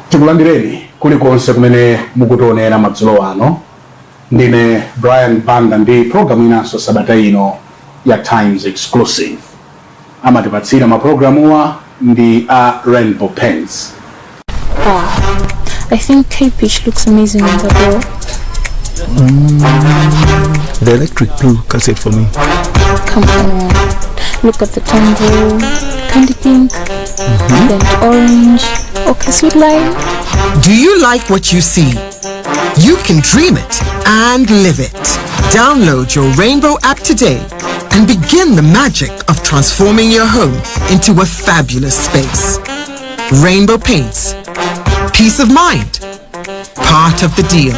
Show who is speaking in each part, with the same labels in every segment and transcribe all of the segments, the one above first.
Speaker 1: Tikulandireni kulikonse kumene mukutionera madzulo ano. Ndine Brian Banda ndi programu inanso sabata ino ya Times Exclusive. Amatipatsira mapulogalamuwa ndi a Rainbow Paints.
Speaker 2: Wow. I think Cape Beach looks amazing on the door.
Speaker 3: The electric blue cuts it for me.
Speaker 2: Come on. Look at the tango, candy pink, then orange, okay, sweet lime.
Speaker 4: Do you like what you see? You can dream it and live it. Download your Rainbow app today and begin the magic of transforming your home into a fabulous space. Rainbow Paints. Peace of mind. Part of the deal.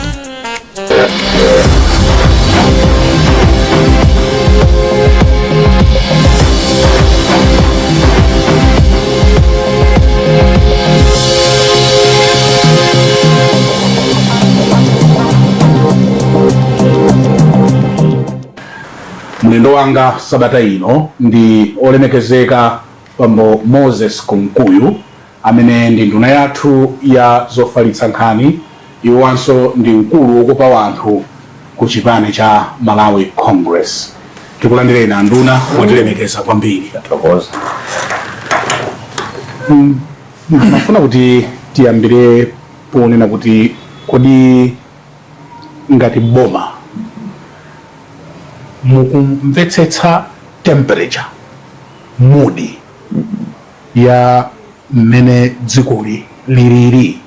Speaker 1: Mlendo wanga sabata ino ndi olemekezeka Bambo Moses Kunkuyu, amene ndi nduna yathu ya zofalitsa nkhani. Iwowanso ndi mkulu wokopa wanthu ku chipani cha Malawi Congress. Tikulandireni anduna, mwatilemekeza kwambiri.
Speaker 5: Tathokoza.
Speaker 1: Ndimafuna kuti tiyambire ponena kuti kodi ngati boma mukumvetsetsa temperature, mood ya mmene dzikoli lilili?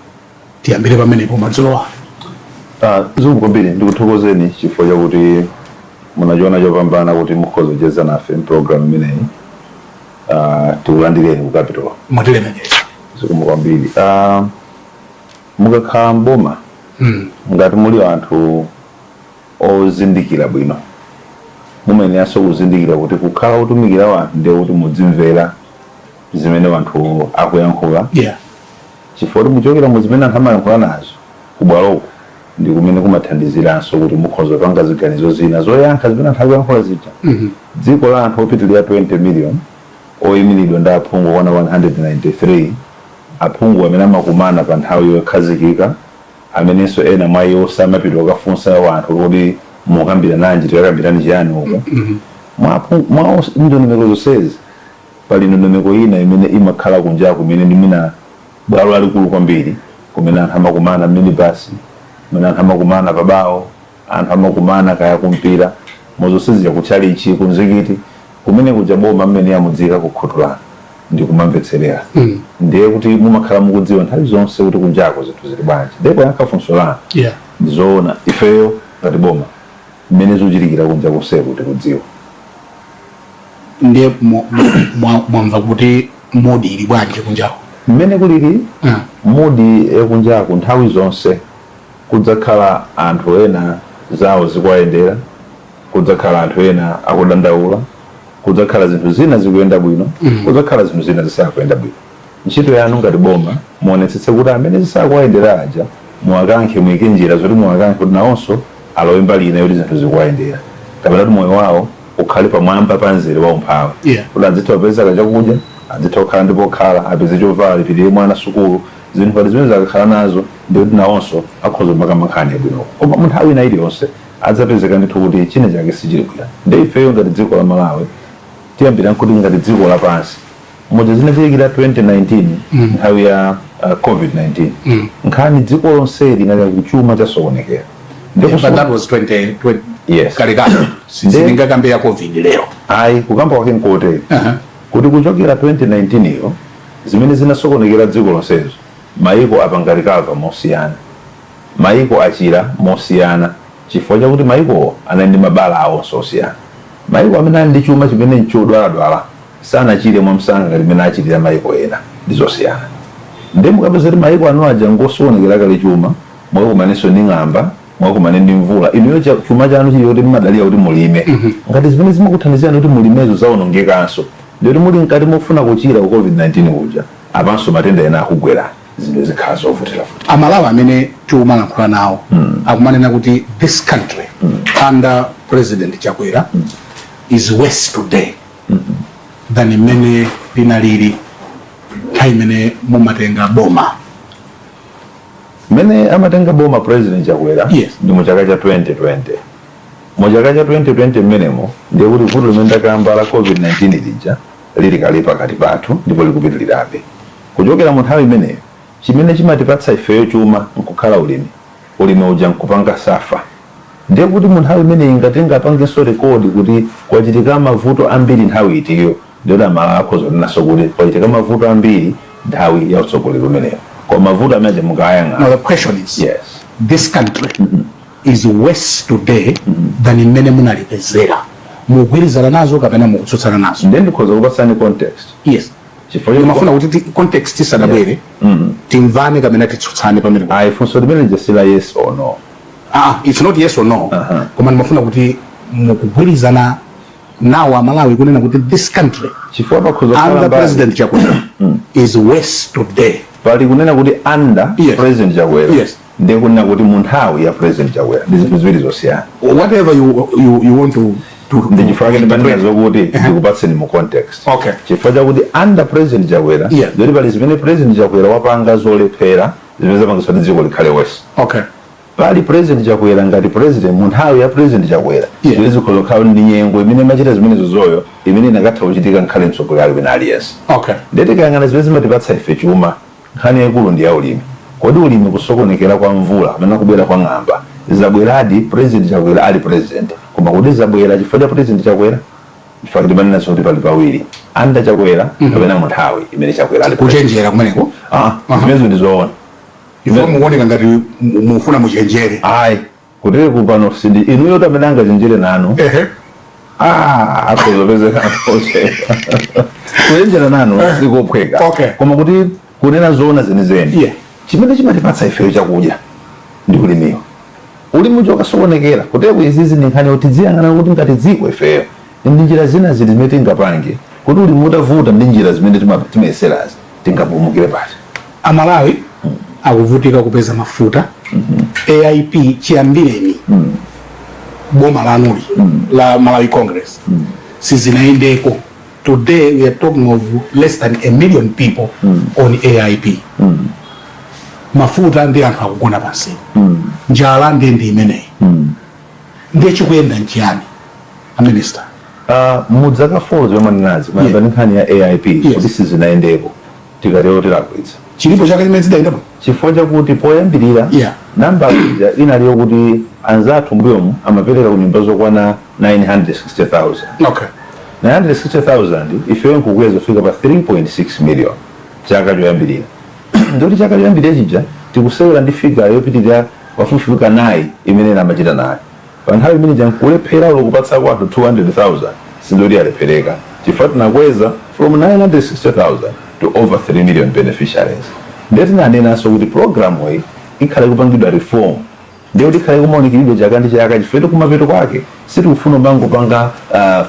Speaker 1: Tiyambire pamenepo madzulo ano.
Speaker 5: Zikomo kwambiri, ndikuthokozeni chifukwa chakuti munachiona chopambana kuti mukhoza kucheza nafe mpulogalamu imeneyi. Tikulandireni ku Capital.
Speaker 1: Mwatilemekeza.
Speaker 5: Zikomo kwambiri. Mukakhala mboma, ngati muli anthu ozindikira bwino, mumayeneranso kuzindikira kuti kukhala otumikira wanthu ndiye kuti mudzimvera zimene wanthu akuyankhula, chifukwa kuti muchokera mu zimene anthu amayankhula nazo kubwaloko ndi kumene kumathandiziranso kuti mukhoza kupanga ziganizo zina zoyankha zimene anthu akuyankhula zija. Dziko la anthu opitilira 20 million, oyimiridwa ndi aphungu okwana 193, aphungu amene amakumana pa nthawi yokhazikika, amenenso ena mwa iwo samapita kukafunsa wanthu kuti mukambira nanji, tikakambirani chiyani uku. Mwa ndondomeko zonsezi, pali ndondomeko ina imene imakhala kunjaku, imene ndi mwina bwalo lalikulu kwambiri, kumene anthu amakumana minibus, kumene anthu amakumana pabawo, anthu amakumana kaya kumpira, muzonsezi, kutchalichi, kumzikiti, kumene kuja boma mmene amudzika kukhutulana ndi kumamvetserera. Ndiye kuti mumakhala mukudziwa nthawi zonse kuti kunjako zinthu zili bwanji. Ndiye poyankha funso lanu, ndizoona, ifeyo ngati boma mmene zikuchitikira kunja konseku tikudziwa.
Speaker 1: Ndiye mwamva kuti mood ili bwanji kunjako?
Speaker 5: Mmene kulili mood yakunjaku, nthawi zonse kudzakhala anthu ena zawo zikuwayendera, kudzakhala anthu ena akudandaula, kudzakhala zinthu zina zikuyenda bwino, kudzakhala zinthu zina zisakuyenda bwino. Ntchito yanu ngati boma, muonetsetse kuti amene zisakuwayendera aja muwakankhe, muyike njira zoti muwakankhe kuti nawonso alowe mbali ina yoti zinthu zikuwayendera, kapena kuti moyo wawo ukhale pamwamba pa mzere wa umphawi, kuti adzitha kupeza kachakudya, adzitha kukhala ndi pokhala, apeze chovala, alipirire mwana sukulu. Zinthu ngati zimene zakakhala nazo, ndikuti nawonso akhoza kumakamba nkhani yabwinoko. Koma mu nthawi ina iliyonse adzapezeka ndithu kuti china chake sichili bwino. Ndi ifeyo ngati dziko la Malawi, tiyambira nkuti ngati dziko lapansi, muja zinachitikira 2019, nthawi ya COVID-19, nkhani dziko lonseli inali kuti chuma chasokonekera.
Speaker 1: Yeah, but that was 20, 20
Speaker 5: Yes.
Speaker 1: kalekale. Sindingakambe ya COVID lero.
Speaker 5: Ayi, kukamba kwake nkotere, kuti kuchokera 2019 iyo, zimene zinasokonekera dziko lonsezo, maiko apanga recover mosiyana, maiko achira mosiyana, chifukwa chakuti maikowo anali ndi mabala awonso osiyana. Maiko amene ali ndi chuma chimene nchodwaladwala sanachire mwamsanga ngati mmene achitira maiko ena. Ndi zosiyana. Ndiye mukapeza kuti maiko anu aja ngosokonekera kale chuma, mukakumanenso ndi ng'amba, mukakumane ndi mvula, inuyo chuma chanu chili kuti mmadalira kuti mulime, ngati zimene zimakuthandizirani kuti mulimezo zawonongekanso, Ndikuti muli mkati mofuna kuchira ku COVID-19 kuja, apanso matenda ena akugwerani, zinthu zikhala zovutiravuta.
Speaker 1: Amalawi amene tikumalankhula nawo akumanena kuti this country under President Chakwera is worse today than imene linalili nthawi imene mumatenga boma.
Speaker 5: Mmene amatenga boma President Chakwera ndi mu chaka cha 2020. Mu chaka cha 2020 mmenemo, ndiye kuti vuto limene ndakamba la COVID-19 lija lili kale pakati pathu ndipo likupitirirabe. Kuchokera mu nthawi imeneyo, chimene chimatipatsa ifeyo chuma nkukhala ulimi. Ulimi uja nkupanga suffer. Ndiye kuti mu nthawi imeneyi, ngati tingapangenso record kuti kwachitika mavuto ambiri nthawi itiyo, ndiye kuti Amalawi akhoza kunenanso kuti kwachitika mavuto ambiri nthawi ya utsogoleri umeneyo. Koma mavuto amene mukayang'ana
Speaker 1: Now the question is, this country is worse today than imene munalipezera. Mukugwirizana nazo kapena mukutsutsana nazo?
Speaker 5: Ndiye ndikhoza kupatsani context.
Speaker 1: Yes.
Speaker 5: Chifukwa
Speaker 1: ndimafuna kuti context isadabwere, timvane kapena titsutsane pamene.
Speaker 5: Ayi, funso limene lija si la yes or no.
Speaker 1: Ah, it's not yes or no, koma ndimafuna kuti mukugwirizana nawo Amalawi kunena kuti this country
Speaker 5: Chifukwa pakhoza kukhala
Speaker 1: under
Speaker 5: mbali.
Speaker 1: President Chakwera is worse today.
Speaker 5: Pali kunena kuti under President Chakwera ndiye kunena kuti mu nthawi ya President Chakwera, ndi zinthu ziwiri zosiyana.
Speaker 1: Whatever you want to
Speaker 5: Ndi chifukwa chake ndimanena zokuti ndikupatseni mu context, chifukwa chakuti under President Chakwera, ndikuti pali zimene President Chakwera wapanga zolephera zimene zapangitsa kuti dziko likhale worse. Pali President Chakwera ngati president, mu nthawi ya President Chakwera, zimene zikhoza kukhala ndi nyengo imene imachita zimenezo zoyo imene inakatha kuchitika nkhale mtsogoleri wina aliyense. Ndiye tikayang'ana zimene zimatipatsa ife chuma, nkhani yaikulu ndi ya ulimi. Kodi ulimi, kusokonekera kwa mvula kapena kubwera kwa ng'amba zabweradi President Chakwera ali president, koma kodi zabwera chifukwa cha President Chakwera? Chifukwa timanena kuti pali pawiri, under Chakwera kapena mu nthawi imene Chakwera ali president.
Speaker 1: Kuchenjera kumeneko.
Speaker 5: Ah, zimenezo ndi zoona.
Speaker 1: Chifukwa mukuoneka ngati mufuna muchenjere.
Speaker 5: Ayi, kutero kupano sindi inuyo tamene angachenjere nanu. Ah, akhozopezeka ochepa. Kuchenjera nanu sikophweka, koma kuti kunena zoona zenizeni, chimene chimatipatsa ifeyo chakudya ndi ulimiwo. Ulimi uja ukasokonekera, kutero izizi ndi nkhani yoti tiziyang'ana kuti ngati dziko ifeyo ndi njira zina ziti zimene tingapange kuti ulimi utavuta, ndi njira zimene timayeserazi tingapulumukire pati.
Speaker 1: Amalawi akuvutika kupeza mafuta. AIP chiyambireni boma lanuli la Malawi Congress sizinayendeko. Today we are talking of less than a million people on AIP. Mafuta ndi anthu akugona pansi, njala ndiye ndi imeneyi. Ndiye chikuyenda nchiyani, a minister?
Speaker 5: Mu zaka 4 zomwe mwanenazi, mayamba ndi nkhani ya AIP kuti sizinayendeko, tikatero tilakwitsa.
Speaker 1: Chilipo chaka chimene zidayendapo?
Speaker 5: Chifukwa chakuti poyambirira namba ija inaliyo kuti anzathu mbuyomu amapereka ku nyumba zokwana 960,000. 960,000, ifeyo nkukweza kufika pa 3.6 million chaka choyambirira. Ndoti chaka choyambirira chija tikusewera ndi figure yopitirira pafupifupi kanayi imene ena amachita nayo pa nthawi imene ija, nkulephera ulo kupatsako anthu 200,000, sindoti alephereka, chifukwa tinakweza from 960,000 to over 3 million beneficiaries. Ndiye tinanenanso kuti program iyi ikhale kupangidwa reform, ndiye kuti ikhale kumaunikiridwa chaka ndi chaka, chifukwa kumapeto kwake sitikufuna umangopanga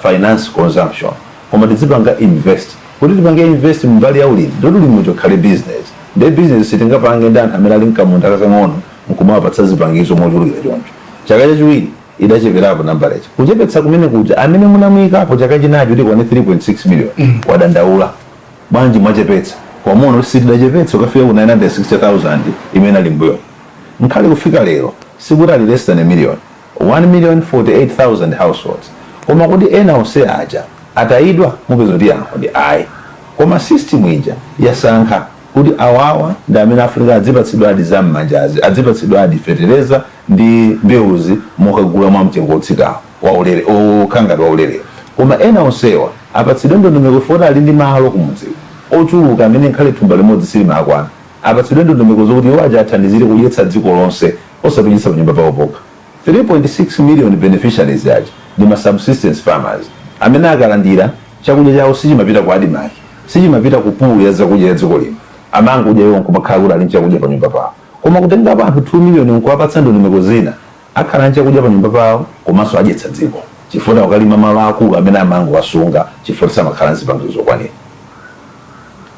Speaker 5: finance consumption, koma tizipanga invest. Kuti tipange invest mbali ya ulimi, ndoti ulimi ucho ukhale business. Ndiye business sitingapange ndi anthu amene ali mkamunda kakang'ono nkumawapatsa zipangizo mochulukira choncho. Chaka chachiwiri idacheperapo nambala ichi. Kuchepetsa kumene kuja, amene munamuyikapo chaka chinacho kuti ikwane 3.6 million wadandaula, "Bwanji mwachepetsa?" Kwamuona kuti sitidachepetse ukafika ku 960,000 imene ali mbuyo. Nkhale kufika lero sikuti ali less than a million, 1 million 48,000 households. Koma kuti ena onse aja atayidwa? Mupeza kuti yankho ndi ayi. Koma system ija yasankha kuti awawa ndi amene afunika adzipatsidwa adi zam'manjazi, adzipatsidwa adi fetereza ndi mbewuzi mukagula mwa mtengo wotsikawo waulere, okhala ngati waulere. Koma ena onsewa apatsidwe ndondomeko foti ali ndi malo kumudziko ochuluka amene nkhale thumba limodzi silimakwana. Apatsidwe ndondomeko zokuti iwo aja athandizire kudyetsa dziko lonse, osapititsa panyumba pawo pokha. 3.6 million beneficiaries aja ndi ma subsistence farmers amene akalandira chakudya chawo sichimapita ku ADMARC, sichimapita ku pool ya zakudya ya dziko lino. Amangodya iwo nkumakhala kuti ali nchakudya panyumba pawo. Koma kutengapo anthu 2 million nkuwapatsa ndondomeko zina, akhala nchakudya panyumba pawo komanso adyetsa dziko. Chifukwa ukalima malo akulu amene amangowasunga chifukwa samakhala nzipangizo zokwanira.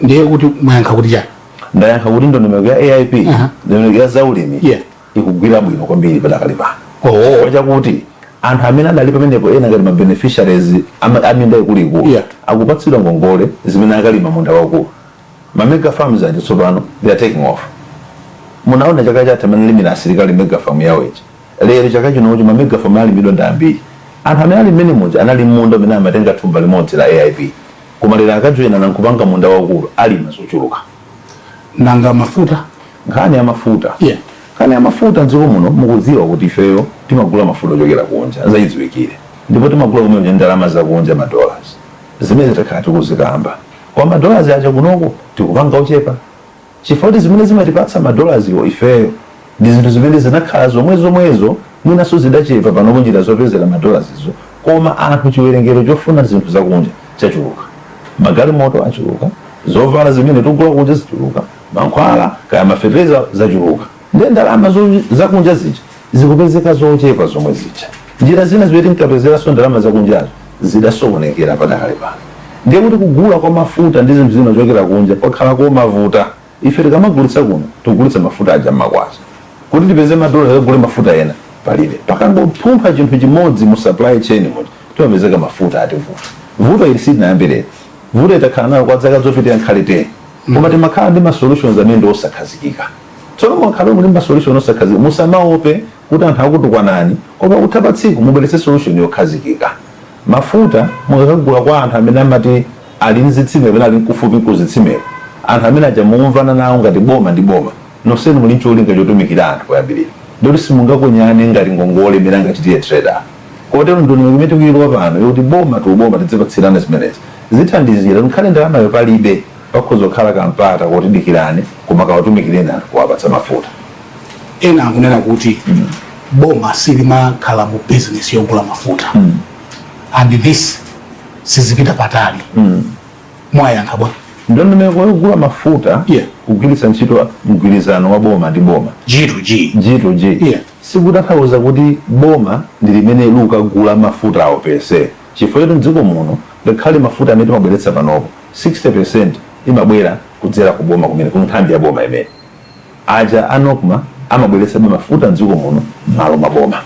Speaker 1: Ndiye kuti mwayankha kuti chani?
Speaker 5: Ndayankha kuti ndondomeko ya AIP, ndondomeko ya zaulimi, ikugwira bwino kwambiri padakali pano, chifukwa chakuti anthu amene adali pamenepo ena ngati ma beneficiaries aminda ikuluikulu akupatsidwa ngongole zimene akalima munda waukulu. Ma mega farms aja tsopano they are taking off. Munaona chaka chatha amene limira asilikali mega farm yawo ija. Lero chaka chinocho ma mega farm alimidwa ndi ambiri. Anthu amene ali mmene muja anali munda amene amatenga thumba limodzi la AIP, koma lero akajoyina nkupanga munda waukulu, alima zochuluka.
Speaker 1: Nanga mafuta?
Speaker 5: Nkhani ya mafuta, nkhani ya mafuta mdziko muno, mukudziwa kuti ifeyo timagula mafuta ochokera kunja, zachidziwikire, ndipo timagula kumene ndalama zakunja, ma dollars, zimene takhala tikuzikamba. Kwa ma dollars aja kunoko tikupanga ochepa, chifukwa kuti zimene zimatipatsa ma dollars iwo ifeyo ndi zinthu zimene zinakhala zomwe zomwezo, mwinanso zidachepa panopo njira zopezera ma dollars izo. Koma anthu chiwerengero chofuna zinthu zakunja chachuluka, magalimoto achuluka, zovala zimene tikugula kunja zichuluka, mankhwala kaya mafetereza zachuluka, ndiye ndalama zakunja zija zikupezeka zochepa zomwe zija. Njira zina zimene tinkapezeranso ndalama zakunjazo zidasokonekera padakali pano. Ndiye kuti kugula kwa mafuta ndi zinthu zina zochokera kunja kwakhala komavuta. Ife tikamagulitsa kuno, tikugulitsa mafuta aja mmakwacha. Kuti tipeze madola tikagule mafuta ena palibe. Pakangophumpha chinthu chimodzi mu supply chain muti timapezeka mafuta ativuta. Vuto ili silinayambirere, vuto itakhala nalo kwa zaka zopitira nkhale 10, koma timakhala ndi ma solutions amene ndi osakhazikika. Tsono mwakhala muli ma solution osakhazikika, musamaope kuti anthu akutukwanani, koma kutha pa tsiku mubweretse solution yokhazikika. Mafuta mukakagula kwa anthu amene amati ali mzitsime kapena ali mkufupi kuzitsimeko, anthu amene aja mumvana nawo ngati boma ndi boma, nonsenu muli ncholinga chotumikira anthu poyambirira, ndoti simungakonyane ngati ngongole imene angachitire trader. Kotero ndondomeko imene tikuyilowa pano yokuti boma to boma tidzipatsirana zimenezi zithandizira ngakhale ndalamayo palibe, pakhoza kukhala kampata kotidikirani koma kawatumikireni anthu kuwapatsa mafuta.
Speaker 1: Ena akunena kuti boma silimakhala mu business yogula mafuta and this sizipita patali. Mwayankha bwa?
Speaker 5: Ndondomeko yogula mafuta kugwiritsa ntchito mgwirizano wa boma ndi boma,
Speaker 1: G to G,
Speaker 5: G to G, sikutanthauza kuti boma ndi limene likukagula mafuta awo per se, chifukwa choti mdziko muno ngakhale mafuta amene timabweretsa panopo, 60% imabwera kudzera ku boma kumene, ku nthambi ya boma imene aja a NOCMA amabweretsabe mafuta mdziko muno m'malo mwa boma.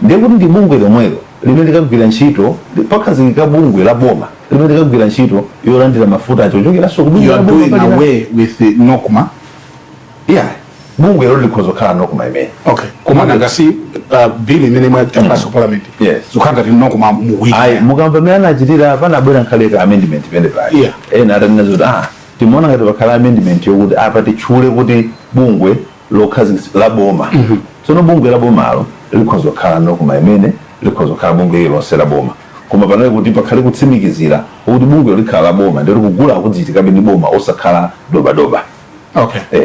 Speaker 5: Ndiye kuti ndi bungwe lomwelo limene likagwira ntchito, pakhazikika bungwe la boma limene likagwira ntchito yolandira mafuta acho kuchokeranso ku bungwe
Speaker 1: You
Speaker 5: la
Speaker 1: are
Speaker 5: boma
Speaker 1: doing
Speaker 5: palina.
Speaker 1: away with the NOCMA?
Speaker 5: Yeah, bungwe lolo likhoza kukhala NOCMA imene.
Speaker 1: Okay, koma nanga si bill imene mwachita pass ku parliament zikukhala ngati NOCMA mukuita?
Speaker 5: Ayi, mukamva mmene anachitira, panabwera nkhale ka amendment pene pali ena atanena zoti timaona ngati pakhala amendment yokuti apa titchule kuti bungwe lokhazikitsa la boma. Tsono bungwe la bomalo likhoza kukhala NOCMA imene, likhoza kukhala bungwe lililonse la boma, koma panali kuti pakhale kutsimikizira kuti bungwe likhala la boma, ndikuti kugula akudzichitikabe ndi boma, osakhala dobadoba.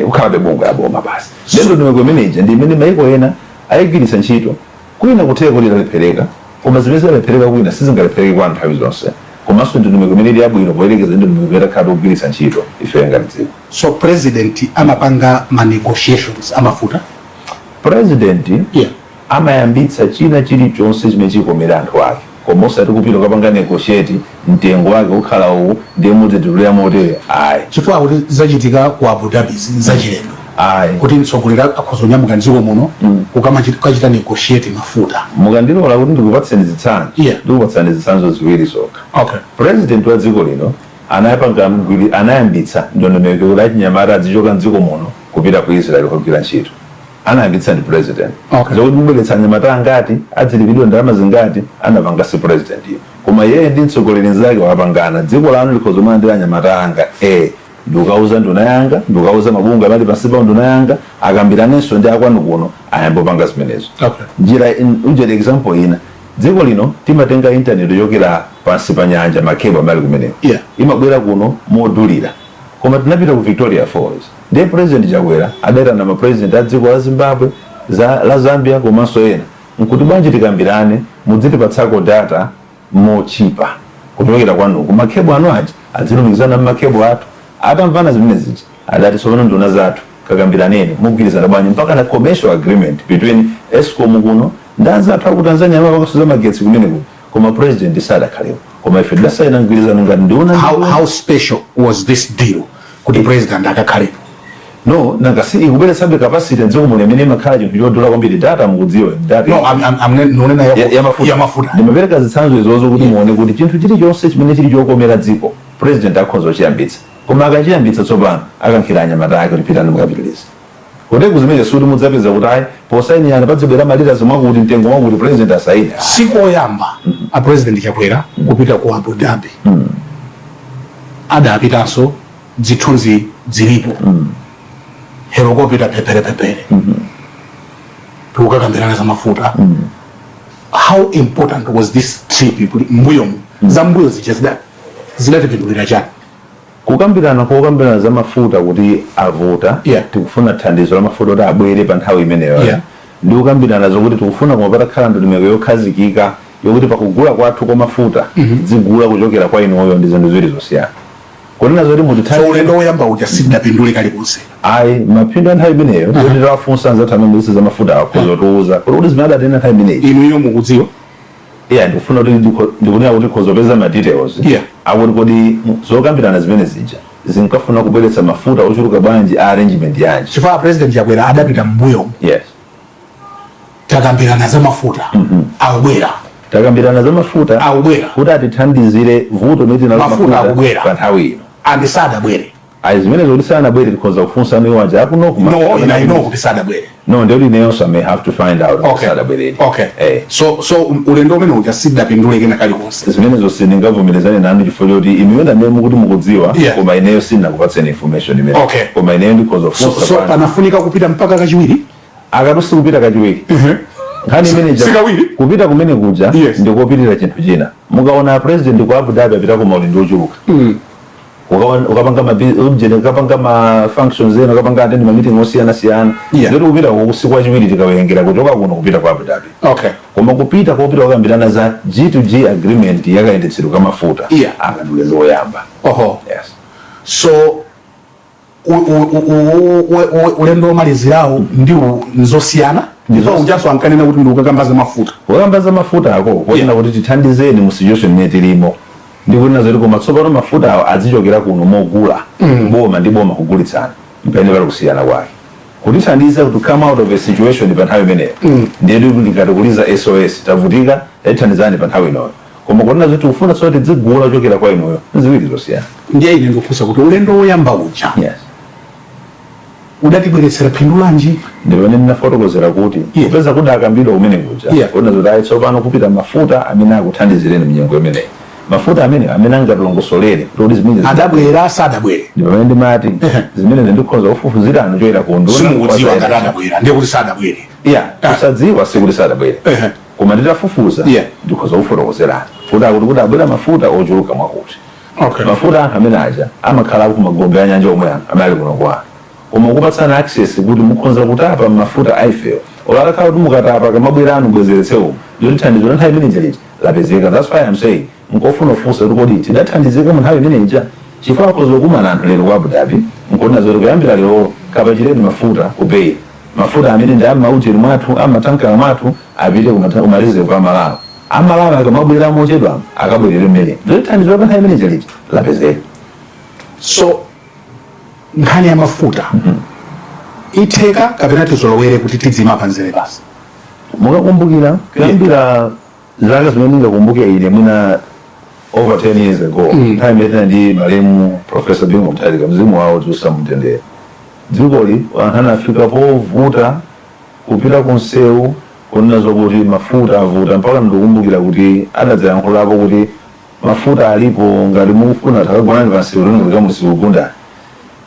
Speaker 5: Kukhalabe bungwe la boma basi. Ndondomeko imeneja ndi imene maiko ena ayigwiritsa ntchito. Kwina kutheka kuti inalephereka, koma zimene zidalephereka kwina sizingalephereke kwa nthawi zonse. Komanso ndondomeko imene ili yabwino poyerekeza ndi ndondomeko imene takhala tikugwiritsa ntchito ifeyo ngati dziko.
Speaker 1: So president amapanga ma negotiations amafuta?
Speaker 5: President amayambitsa china chilichonse chimene chikomera anthu ake, koma osati kupita kukapanga negotiate mtengo wake ukhala uwu, ndiye muzititulira motere, ayi.
Speaker 1: Chifukwa kuti zachitika ku Abu Dhabi zachilendo
Speaker 5: ayi
Speaker 1: kuti mtsogoleri akhoza kunyamuka mdziko muno kukachita negotiate mafuta.
Speaker 5: Mukandilola kuti ndikupatseni zitsanzo, ndikupatsani zitsanzo ziwiri zokha. President wa dziko lino anayapanga anayambitsa ndondomeko kuti achinyamata azichoka mdziko muno kupita ku Israel kukagwira ntchito. Anayambitsa ndi president. Zokuti mubweretsa anyamata angati, adzilipidwa ndalama zingati, anapanga si president iyo, koma yeye ndi mtsogoleri nzake wapangana. Dziko lanu likhoza kumalandira anyamata anga, ndikukauza nduna yanga, ndikukauza mabungwe amati pansi pa nduna yanga, akambiranenso ndi akwanu kuno, ayambe kupanga zimenezo. Njira unjera example ina, dziko lino timatenga internet yochokera pansi pa nyanja, ma cable amene ali kumeneko, imabwera kuno modulira. Koma tinapita ku Victoria Falls, ndiye President Chakwera adaitana ma president a dziko la Zimbabwe, la Zambia komanso ena, nkuti bwanji tikambirane mudzitipatsako data mochipa kuchokera kwanuku, ma cable anu aja adzilumikizana mma cable athu. Atamvana zimene zija, adati tsopano nduna zathu kakambiraneni, mugwirizana bwanji, mpaka na commercial agreement between ESCOM kuno ndi anzathu aku Tanzania amapanganso za magetsi kumeneku. Koma president sadakhalepo, koma ife tidasayina mgwirizano ngati nduna.
Speaker 1: How special was this deal kuti president akakhalepo?
Speaker 5: No, nanga si ikubweretsabe capacity dziko muno imene imakhala chinthu chodula kwambiri, data mukudziwa data.
Speaker 1: No, I'm nonena
Speaker 5: ya mafuta.
Speaker 1: Ya mafuta.
Speaker 5: Ndimapereka zitsanzo izozo kuti muone kuti chinthu chilichonse chimene chili chokomera dziko, president akhoza kuchiyambitsa, koma akachiyambitsa tsopano akankhira anyamata ake kuti pitani mukapitilize. Kuti kuzimene suti mudzapeza kuti ayi, posayinirana padzibwera ma litres mwakuti, mtengo mwakuti, president asayine.
Speaker 1: Sikoyamba a President Chakwera kupita ku Abu Dhabi. Adapitanso, zithunzi zilipo, helicopter pepere pepere, tikukakambirana za mafuta. How important was this trip kuti mbuyomu, za mbuyo zija zidatipindulira chani?
Speaker 5: Kukambirana, kokambirana za mafuta kuti avuta, tikufuna thandizo la mafuta kuti abwere pa nthawi imeneyo, ndi kukambirana zokuti tikufuna koma patakhala ndondomeko yokhazikika yokuti pakugula kwathu kwa mafuta tizigula kuchokera kwa inuyo, ndi zinthu ziwiri zosiyana. Kunena zoti
Speaker 1: So
Speaker 5: mutithandize
Speaker 1: ulendo woyamba uja sidapindule kalikonse?
Speaker 5: Ayi, maphindu a nthawi imeneyo kuti tawafunsa anzathu amene ndisi za mafuta akhoza kutiuza kuti zimene adatena nthawi imeneyi.
Speaker 1: Inuyo mukudziwa?
Speaker 5: Yeah, ndikufuna kuti ndikunena kuti khoza kupeza ma details akuti kodi zokambirana zimene zija zinkafuna kubweretsa mafuta ochuluka bwanji, a arrangement yanji?
Speaker 1: Chifukwa President Chakwera adapita mbuyomu, takambirana za mafuta, akubwera.
Speaker 5: Takambirana za mafuta
Speaker 1: Akubwera.
Speaker 5: kuti atithandizire vuto loti nalo
Speaker 1: Mafuta akubwera.
Speaker 5: pa nthawi ino.
Speaker 1: And sadabwere.
Speaker 5: Ayi, zimene zoti sanabwere tikhoza kufunsa anu aja akuno.
Speaker 1: No, ine I know kuti sadabwere.
Speaker 5: No, ndiyoti ineyonso I may have to find out sadabwerere.
Speaker 1: So ulendo umene uja sidapindule kena kalikonse?
Speaker 5: Zimenezo sindingavomerezane nanu chifukwa choti inuyo ndamene mukuti mukudziwa, koma ineyo sindinakupatseni information imene. Koma ineyo ndikhoza kufunsa.
Speaker 1: So panafunika kupita mpaka kachiwiri?
Speaker 5: Akatusi kupita kachiwiri, nkhani imene
Speaker 1: Sikawiri?
Speaker 5: Kupita kumene kuja ndikopitirira chinthu china. Mukaona president ku Abu Dhabi apita ku maulendo ochuluka. Ukapanga ma object, ukapanga ma functions ena, ukapanga attend ma meeting osiyana siyana. Ndoti kupita usiku wachiwiri tikawerengera kuchoka kuno kupita ku Abu Dhabi. Koma kupita kopita kukambirana za G2G agreement yakayendetsedwe ka mafuta, aka ndi ulendo woyamba. Yes.
Speaker 1: So ulendo womalizirawo ndiwo nzosiyana, ndipo ujaso ankanena kuti ndikukakamba za mafuta.
Speaker 5: Kukamba za mafuta ako konena kuti tithandizeni mu situation imene tilimo, ndikunena zoti koma tsopano mafuta awo azichokera kuno mogula, boma ndi boma kugulitsana, mpene pali kusiyana kwake. Kutithandiza to come out of a situation pa nthawi imeneyo, ndiye kuti tikatikuliza SOS, tavutika, tithandizani pa nthawi inoyo. Koma kunena zoti tikufuna tsono tidzigula kuchokera kwa inuyo, nziwiri zosiyana.
Speaker 1: Ndiye ine ndikufunsa kuti ulendo woyamba uja udatibweretsera phindu lanji?
Speaker 5: Ndipamene ndinafotokozera kuti kupeza kuti akambidwa kumene kuja, kuona zoti ayi, tsopano kupita mafuta amene akuthandizireni mnyengo imeneyi, mafuta amene angatilongosolere kuti zimene
Speaker 1: Adabwera, sadabwere?
Speaker 5: Ndi pamene ndimati zimene ndikhoza kufufuzirani choyera ku nduna.
Speaker 1: Simukudziwa ngati adabwera, ndiye kuti sadabwere.
Speaker 5: Yeah, kusadziwa sikuti sadabwere, koma nditafufuza ndikhoza kufotokozerani kuti akuti kuti abwera mafuta ochuluka mwakuti. Mafuta anthu amene aja amakhala ku magombe a nyanja omwe anthu amene ali kuno kwa, koma kupatsana access kuti mukhoza kutapa mafuta aifeyo, olo atakhala kuti mukatapa kamabwera anu bwezeretse umu, ndiyoti thandizo la nthawi imene lija lapezeka. That's why I'm saying nkofuna kufunsa kuti kodi tidathandizika mu nthawi imene ija, chifukwa akhoza kukumana anthu lero ku Abu Dhabi nkuona zoti kuyambira lero kapachireni mafuta ku bay, mafuta amene ndi amaujeni mwathu, amatankala mwathu, apite kuma reserve amalawi, amalawi akamabwera mochedwa akabwerere mmene, ndiyoti thandizo la nthawi imene lija lapezeka.
Speaker 1: So nkhani ya mafuta itheka kapena tizolowere kuti tidzima panzere basi?
Speaker 5: Mukakumbukira kuyambira zaka zimene ndingakumbuke ine, mwina over 10 years ago, nthawi imene tinali ndi malemu Professor Bingu Mutharika, mzimu wawo uuse mumtendere, dzikoli anthu anafika povuta kupita ku msewu kunena zokuti mafuta avuta, mpaka ndikukumbukira kuti adadzayankhulapo kuti mafuta alipo, ngati mukufuna takagonani pa msewu, tinongoleka msewu gundani.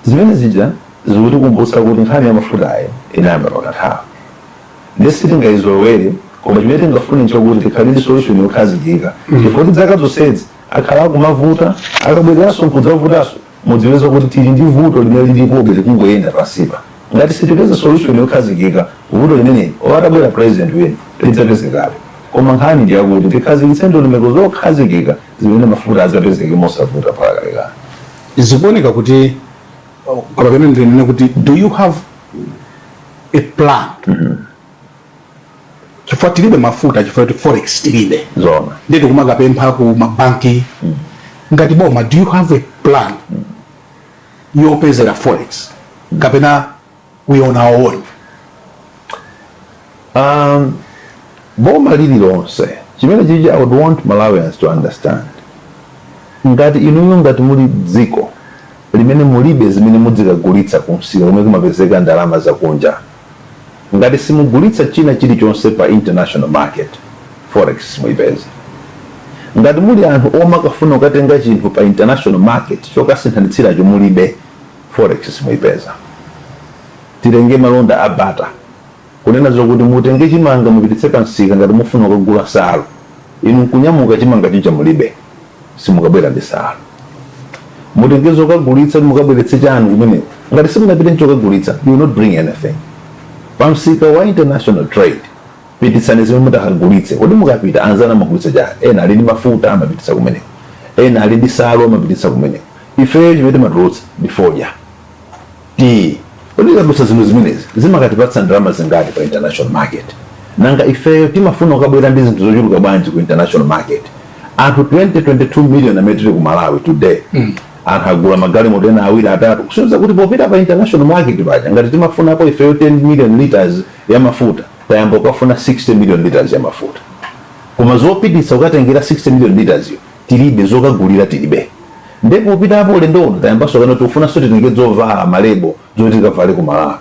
Speaker 5: Zimene zija zikutikumbutsa kuti nkhani ya mafuta ayi inayamba pakanthawi, ndi sitingayizolowere, koma chimene tingafune nchokuti tikhale ndi solution yokhazikika, chifukwa kuti zaka zonsezi akhala akumavuta, akabwereranso nkudzavutanso. Mudziweza kuti tili ndi vuto limene lilipobe likungoyenda pansipa. Ngati sitipeza solution yokhazikika, vuto limeneli atabwera president wina lidzapezekabe. Koma nkhani ndi yakuti tikhazikitse ndondomeko zokhazikika zimene mafuta adzapezeke mosavuta mpaka kalekale.
Speaker 1: Zikuoneka kuti, kapena ndinene kuti, do you have a plan Chifukwa tilibe mafuta, chifukwa kuti forex tilibe.
Speaker 5: Zona.
Speaker 1: Ndiye kumakapempha ku mabanki. Ngati boma, do you have a plan yopezera forex, kapena we on our own?
Speaker 5: Boma lililonse, chimene chichi I would want Malawians to understand, ngati inuyo, ngati muli dziko limene mulibe zimene mudzikagulitsa kumsika kumene kumapezeka ndalama zakunja, ngati simugulitsa china chilichonse pa international market, forex simuyipeza. Ngati muli anthu omakafuna kukatenga chinthu pa international market, chokasinthanitsiracho mulibe, forex simuyipeza. Tilenge malonda a barter, kunena zokuti mutenge chimanga mupititse pa msika ngati mufuna kukagula nsalu. Inu nkunyamuka, chimanga chicha mulibe, simukabwera ndi nsalu. Mutenge zokagulitsa kuti mukabweretse chanu kumeneko, ngati simunapite nchokagulitsa, you will not bring anything. Pa msika wa international trade, pititsani zimene mutakagulitse. Kodi mukapita, anzanu amagulitsa chani? Ena ali ndi mafuta, amapititsa kumeneko. Ena ali ndi nsalu, amapititsa kumeneko. Ifeyo chimene timatulutsa ndi fodya, tii. Kodi tikatulutsa zinthu zimenezi, zimakatipatsa ndalama zingati pa international market? Nanga ifeyo timafuna kukabwera ndi zinthu zochuluka bwanji ku international market? Anthu 20, 22 million amene tili ku Malawi today, anthu agula magalimoto ena awiri, atatu, kusonyeza kuti popita pa international market paja, ngati timafunapo ifeyo 10 million liters ya mafuta, tayamba kukafuna 60 million liters ya mafuta, koma zopititsa kukatengera 60 million liters yo tilibe, zokagulira tilibe. Ndipo popitapo ulendo uno tayambanso kana tikufunanso titenge zovala, malebo, zoti tikavale ku Malawi.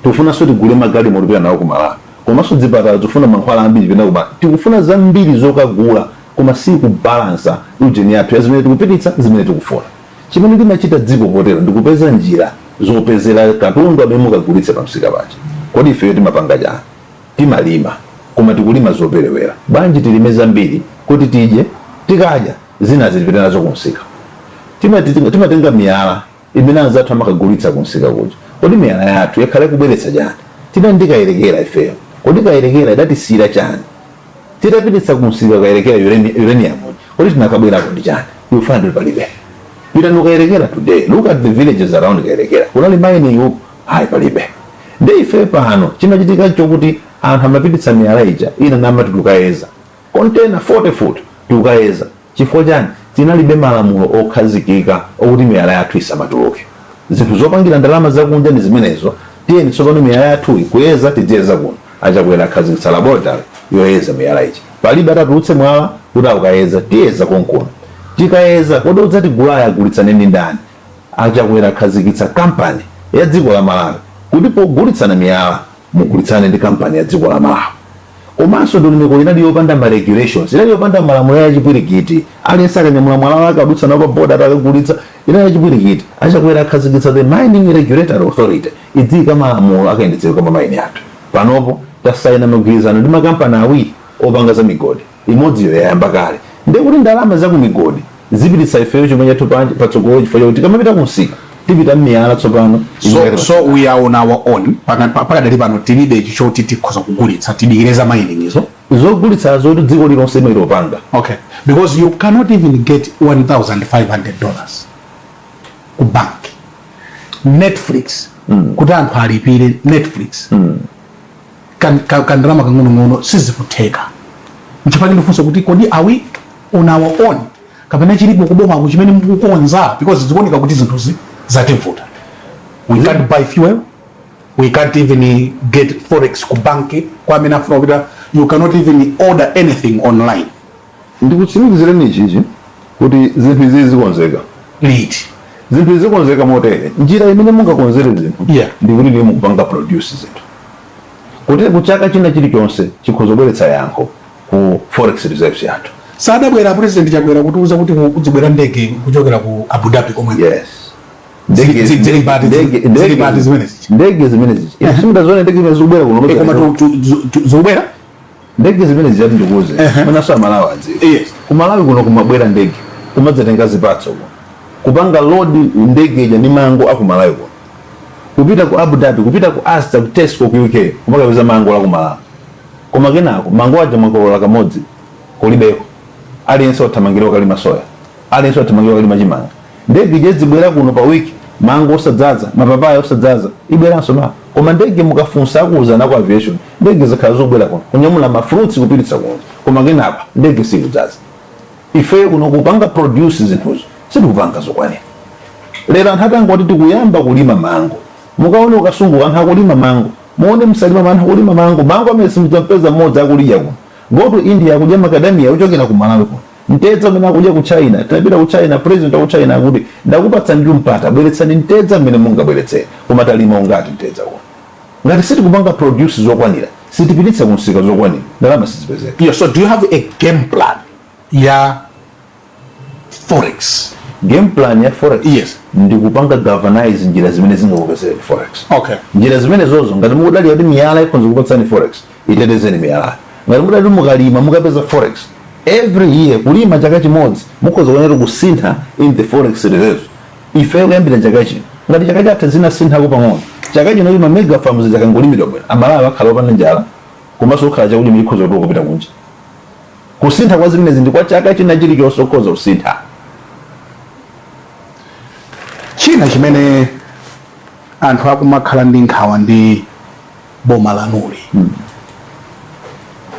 Speaker 5: Tikufunanso tigule magalimoto kupita nawo ku Malawi, komanso zipatala zifuna mankhwala ambiri pena kuma tikufuna zambiri zokagula, koma si kubalansa ujeni yathu ya zimene tikupititsa, zimene tikufuna. Chimene limachita dziko potero ndikupeza njira zopezera katundu amene mukagulitse pa msika paja. Kodi ifeyo timapanga chani? Timalima, koma tikulima zoperewera. Bwanji tilime zambiri kuti tidye, tikadya zina zilipite nazo kumsika? Timatenga miyala imene anzathu amakagulitsa kumsika kuja. Kodi miyala yathu yakhala ikubweretsa chani? Tinali ndi Kayelekera ifeyo. Kodi Kayelekera idatisiyira chani? Titapititsa kumsika Kayelekera uranium, kodi tinakabwerako ndi chani? You find kuti palibe. Pitani Kayelekera today, look at the villages around Kayelekera. Kunali mining uko? Hayi, palibe. Nde ife pano chimachitika chokuti anthu amapititsa miyala ija, ina namati tukayeza container 40 foot, tukayeza. Chifukwa chani? Tinalibe malamulo okhazikika okuti miyala yathu isamatuluke. Zinthu zopangira ndalama zakunja ndi zimenezo. Tiyeni tsopano miyala yathu kuyeza, tidziyeza kuno. Achakwera akhazikitsa laboratory yoyeza miyala ichi. Palibe atatulutse mwala kuti akukayeza, tiyeza konkuno. Tikayeza, kodi udzatigulayo agulitsane ndi ndani? Achakwera akhazikitsa kampani ya dziko la Malawi kuti pogulitsana miyala mugulitsane ndi kampani ya dziko la Malawi. Komanso ndondomeko inali yopanda ma regulations, inali yopanda malamulo ya chipwirikiti. Aliyense akanyamula mwala wake adutsa nawo pa boda, atakagulitsa, inali yachipwirikiti. Achakwera akhazikitsa the Mining Regulatory Authority, idziyika malamulo akayendetsedwe kwa mamaini athu. Panopo tasaina magwirizano ndi makampani awiri opanga za migodi, imodziyo yayamba kale. Ndekuti ndalama za ku migodi zipititsa ifeyo chuma chathu patsogolo, chifukwa chakuti tikamapita kumsika tipita mmiyala tsopano.
Speaker 1: So we are on our own. Pakadali pano tilibe choti tikhoza kugulitsa, tidikire za mining izo.
Speaker 5: Zogulitsa zoti dziko lilonse imaitopanga.
Speaker 1: Okay, because you cannot even get $1500 ku bank. Netflix, kuti anthu alipire Netflix, kandalama kang'onong'ono, sizikutheka. Nchifukwa ndifunsa kuti kodi are we on our own, kapena chilipo kubomako chimene mukukonza? Because zikuoneka kuti zinthuzi zativuta. We can't buy fuel, we can't even get forex ku banki kwa amene afuna kupita. You cannot even order anything online.
Speaker 5: Ndikutsimikizireni ichichi kuti zinthu izi zikonzeka.
Speaker 1: Liti?
Speaker 5: Zinthu izi zikonzeka motere: njira imene mungakonzere zinthu ndikuti ndiye mukupanga produce zinthu, kuti kuchaka china chilichonse chikhoza kubweretsa yankho ku forex reserves yathu.
Speaker 1: Sadabwera President Chakwera kutiuza kuti kudzibwera ndege kuchokera ku Abu Dhabi komwe?
Speaker 5: Yes.
Speaker 1: Zili pati zimenezi?
Speaker 5: Ndege zimene zichi, simudazione ndege zimene zikubwera kuno?
Speaker 1: Koma zikubwera.
Speaker 5: Ndege zimene zijati, ndikuuze, mwinaso Amalawi adziwe, ku Malawi kuno kumabwera ndege kumadzatenga zipatso kuno, kupanga load ndege ija ndi mango aku Malawi kuno, kupita ku Abu Dhabi, kupita ku Asda, ku Tesco ku UK, kumakapeza mango la ku Malawi. Koma kenako mango aja mwakolola kamodzi, kulibeko. Aliyense wathamangira kukalima soya, aliyense wathamangira kukalima chimanga. Ndege ija zibwera kuno pa wiki Mango osadzaza, mapapaya osadzaza, ibweranso mawa. Koma ndege, mukafunsa akuwuzana ku aviation, ndege zikhala zobwera kuno kunyamula ma fruits kupititsa kuno, koma kenapa ndege sikudzaza. Ife kuno kupanga produce zinthuzo sitikupanga zokwanira. Lero anthu atangoti tikuyamba kulima mango, mukaone ku Kasungu anthu akulima mango, muone mu Salima anthu akulima mango. Mango amene simudzampeza mmodzi akulidya kuno. Go to India, akudya macadamia ochokera ku Malawi kuno. Mtedza umene akudya ku China, tinapita ku China, president wa ku China akuti, "Ndakupatsani ndi mpata, bweretsani mtedza mmene mungabweretsere." Koma talima ungati mtedza kuno? Ngati sitikupanga produce zokwanira, sitipititsa kumsika zokwanira, ndalama sizipezeka.
Speaker 1: Yeah, so do you have a game plan ya forex?
Speaker 5: Game plan ya forex?
Speaker 1: Yes.
Speaker 5: Ndikupanga galvanize njira zimene zingakupezereni forex. Njira zimene zozo, ngati mukudalira kuti miyala ikhonza kupatsani forex, itetezeni miyala. Ngati mukudalira kuti mukalima mukapeza forex every year, kulima chaka chimodzi mukhoza kuonera kusintha in the forex reserve. Ife kuyambira chaka chino, ngati chaka chatha zinasinthako pang'ono, chaka chino ima mega farms chakangolimidwa bwino, Amalawi akhala opanda njala, komanso kukhala chakudya chikhoza kutuluka kupita kunja. Kusintha kwa zimenezi ndi kwa chaka china chilichonse, ukhoza kusintha.
Speaker 1: China chimene anthu akumakhala ndi nkhawa ndi boma lanuli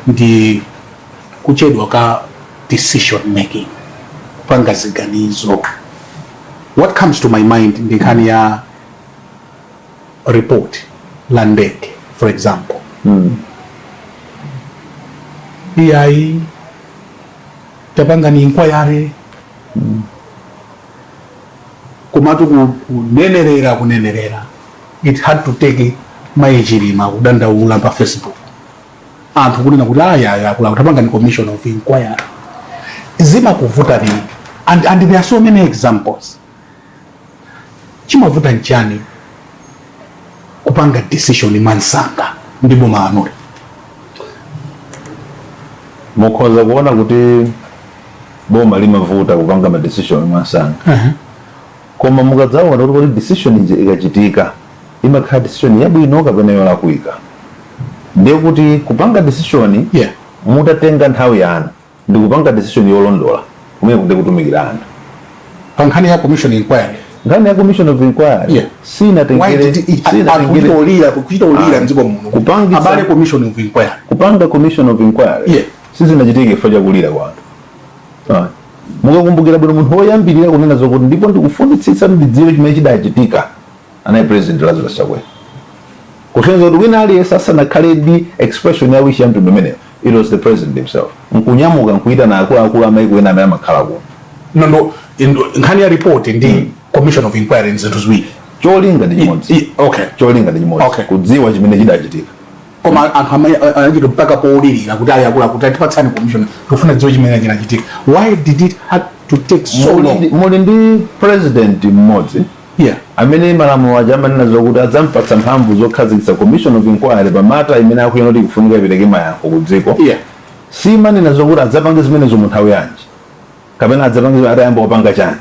Speaker 1: ndi kuchedwa ka decision making, kupanga ziganizo. What comes to my mind ndi nkhani ya report la ndege, for example. Iyayi, tapanga ni inquiry, komatu kunenerera kunenerera, it had to take Mayi Chilima kudandaula pa Facebook, anthu kunena kuti ayaya akula tapanga ni commission of inquiry. Zimakuvuta nini? And there are so many examples. Chimavuta nchani kupanga decision mwansanga ndi boma lanuli?
Speaker 5: Mukhoza kuona kuti boma limavuta kupanga ma decision mwansanga, koma mukadzaona kuti decision ija ikachitika imakhala decision yabwino kapena yolakwika, ndiye kuti kupanga decision mutatenga nthawi yanu ndi kupanga decision yolondola, kumene kuti kutumikira anthu.
Speaker 1: Pa nkhani ya commission inquiry?
Speaker 5: Nkhani ya commission of inquiry,
Speaker 1: Why did it,
Speaker 5: sinatengere
Speaker 1: kuchita ulira
Speaker 5: Ah,
Speaker 1: mdziko muno, abale, commission of inquiry?
Speaker 5: Kupanga commission of inquiry sizinachitike chifukwa chakulira kwa anthu. Ah. Mukakumbukira bwino, munthu woyambirira kunena zokuti ndipo ndikufunitsitsa ndidziwe chimene chidachitika anali President Lazarus Chakwera, kusonyeza kuti wina aliyense asanakhale ndi expression ya wish ya mtundu umeneyo, it was the president himself nkunyamuka nkuitana akuluakulu amaiko ena amene amakhala kuno.
Speaker 1: No, nkhani ya report ndi commission of inquiry ndi zinthu ziwiri.
Speaker 5: Cholinga ndi chimodzi. Cholinga ndi chimodzi, kudziwa chimene chidachitika.
Speaker 1: Koma anthu anachita mpaka polirira kuti ayi, akulu akuti atipatsani commission, tikufuna dziwe chimene chinachitika. Why did it have to take so long?
Speaker 5: Muli ndi president mmodzi amene malamulo aja amanena zokuti adzampatsa mphamvu zokhazikitsa commission of inquiry pa matter imene akuyenera kuti ikufunika ipereke mayankho ku dziko. Simanena zokuti adzapange zimenezo mu nthawi yanji kapena adzapange atayamba kupanga chani.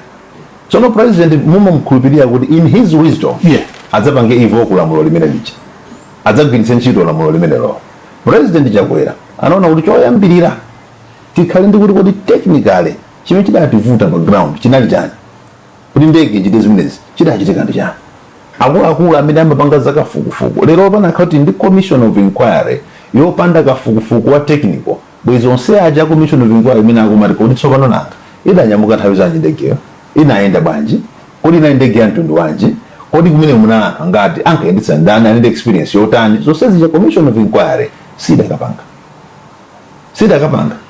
Speaker 5: Tsono president mumamkhulupirira kuti in his wisdom adzapange invoke lamulo limene lija, adzagwiritse ntchito lamulo limenelo. President Chakwera anaona kuti choyambirira tikhale ndi kuti kodi technically chimene chidativuta pa ground chinali chani kuti ndege ichite zimenezi? Chidachitika ndi chani? Akuluakulu amene amapanga zakafukufuku lero, panakhala kuti ndi commission of inquiry yopanda kafukufuku wa technical, bwezi onse aja commission of inquiry imene akumati, kodi tsopano nanga idanyamuka nthawi zanji ndegeyo? Inayenda bwanji? Kodi inali ndege ya mtundu wanji? Kodi kumene munali anthu angati? Ankayendetsa ndani? Ali ndi experience yotani? Zonse zija commission of inquiry sidakapanga.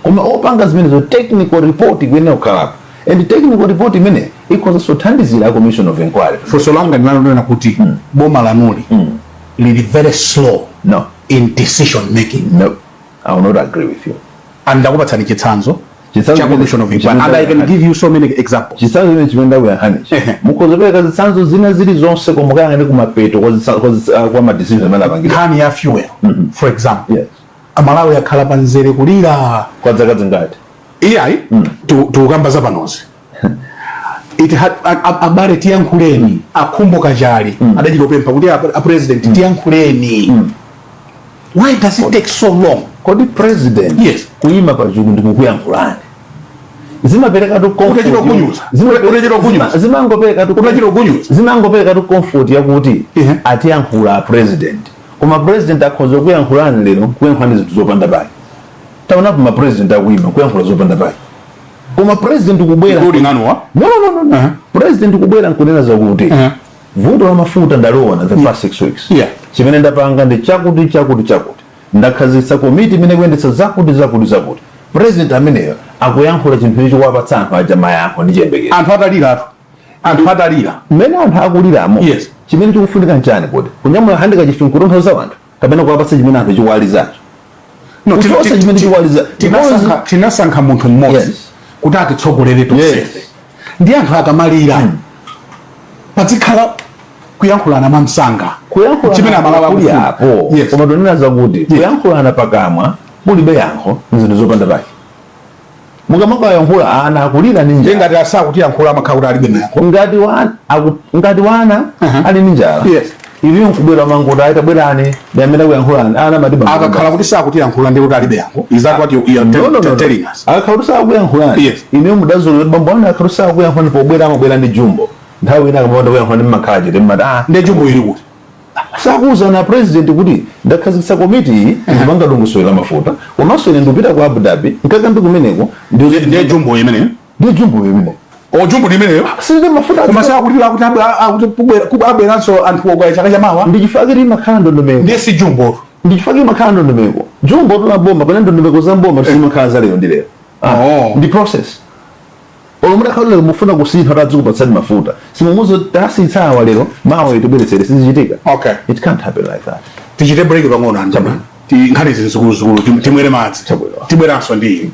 Speaker 5: Koma opanga zimenezo, technical report ikuyenera kukhalapo, and technical report imene ikhoza kuthandizira commission of inquiry.
Speaker 1: Funso langa ndinalonena kuti boma lanuli lili very slow
Speaker 5: No.
Speaker 1: in decision making.
Speaker 5: No, I will not agree with you.
Speaker 1: And ndakupatsani chitsanzo
Speaker 5: Chitsanzo
Speaker 1: cha commission of inquiry, and I can give you so many examples.
Speaker 5: Chitsanzo chimene chimene ndakuyankhanichi, mukhoza kupereka zitsanzo zina zilizonse, koma mukayang'ane kumapeto kwa ma decisions amene apangidwa.
Speaker 1: Nkhani ya fuel, for example, Amalawi akhala panzere kulira.
Speaker 5: Kwa zaka zingati?
Speaker 1: Iyayi, tikukamba za panozi. It had abale, tiyankhuleni. A Khumbo Kachali adachita kupempha kuti a president, tiyankhuleni. Why does it take so long?
Speaker 5: Kodi president
Speaker 1: Yes.
Speaker 5: kuyima pachulu ndikukuyankhulani, Zimapereka tu comfort.
Speaker 1: Utachita kunyuza. Utachita kunyuza.
Speaker 5: Zimangopereka tu
Speaker 1: Utachita kunyuza.
Speaker 5: Zimangopereka tu comfort yakuti atiyankhula a president. Koma president akhoza kuyankhulani lero, kuyankhulani zinthu zopanda pake. Taonapo ma president akuyima kuyankhula zopanda pake. Koma president kubwera
Speaker 1: Including anuwa.
Speaker 5: No. President kubwera nkunena zakuti vuto la mafuta ndaliona the past 6 weeks. Chimene ndapanga ndi chakuti, chakuti, chakuti. Ndakhazikitsa komiti imene kuyendetsa zakuti, zakuti, zakuti. President ameneyo akuyankhula chinthu ichi kuwapatsa anthu aja mayankho ndi chiyembekezo.
Speaker 1: Anthu atalira, anthu atalira.
Speaker 5: Mmene anthu akuliramo, chimene chikufunika nchani? Kuti kunyamula handkerchief nkutonthoza anthu kapena kuwapatsa chimene anthu chikuwalizacho?
Speaker 1: No,
Speaker 5: Kuchotsa chimene chikuwaliza.
Speaker 1: Tinasankha munthu mmodzi kuti atitsogolere tonsefe. Ndi anthu akamalira, pazikhala kuyankhulana mwamsanga. Chimene Amalawi
Speaker 5: Kuyankhulana kuli
Speaker 1: akufuna.
Speaker 5: apo. Koma tonena zakuti kuyankhulana pakamwa mulibe yankho, nzinthu zopanda pake. Mukamakayankhula ana akulira ndi
Speaker 1: Ndiye
Speaker 5: njala.
Speaker 1: ngati asakutiyankhula, amakhala kuti alibe mayankho.
Speaker 5: Ngati wana ali ndi njala, iliyo nkubwera manguti aita bwerani ndi amene akuyankhulani, ana amati bambo.
Speaker 1: Akakhala kuti sakutiyankhula, ndi kuti alibe yankho. Is that what you are
Speaker 5: No.
Speaker 1: telling us?
Speaker 5: Akakhala kuti sakuyankhulani, ineyo mudazolowera bambo anu akhala kuti sakuyankhulani, pobwera amabwera ndi jumbo. Nthawi ina akamapanda kuyankhula ndi mmakhala chete, mmati ah.
Speaker 1: Ndiye jumbo ili kuti?
Speaker 5: Sakuwuzana president kuti ndakhazikitsa komiti iyi ndikupanga dongosolo la mafuta, komanso ine ndikupita ku Abu Dhabi nkakambe kumeneko.
Speaker 1: Ndiye jumbo imeneyo?
Speaker 5: Ndiye jumbo imene.
Speaker 1: O, jumbo ndi imeneyo.
Speaker 5: Sinde mafuta.
Speaker 1: Koma sakuti akuti abweranso anthu ogwaya chaka chamawa.
Speaker 5: Ndi chifukwa chake imakhala ndondomeko.
Speaker 1: Ndiye si jumbo.
Speaker 5: Ndi chifukwa chake imakhala ndondomeko. Jumbo la boma pana ndondomeko za mboma sizimakhala za lero ndi lero. Ah, ndi process. Olo mutakhala lero mufuna kusintha tadzikupatsani mafuta, simumuzo tasintha awa lero, mawa itibweretsere, sizichitika. It can't happen like that.
Speaker 1: Tichite break pang'ono, anthu. Nkhani izi zikuluzikulu, timwere madzi.
Speaker 5: Chabwino.
Speaker 1: Tibweranso ndi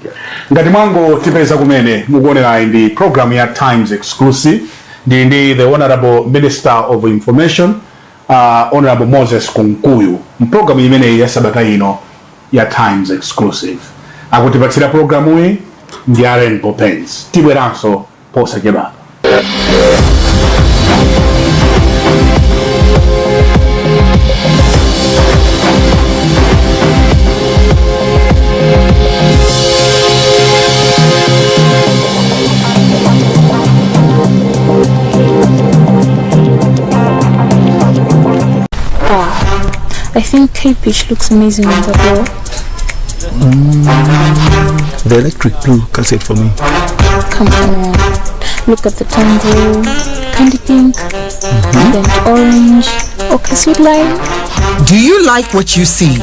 Speaker 1: ngati mwango tipeza kumene mukuonerayi ndi program ya Times Exclusive. Ndi the Honorable Minister of Information, Honorable Moses Kunkuyu, mpulogalamu imeneyi ya sabata ino ya Times Exclusive. Akutipatsira programuyi ndi a Rainbow Paints. Tibweranso posachedwapa.
Speaker 2: Ah, I think Cape Beach looks amazing on the wall.
Speaker 3: The electric blue calls it for me.
Speaker 2: Come on. Look at the tango. Candy pink. Then orange. Okay, sweet lime.
Speaker 4: Do you like what you see?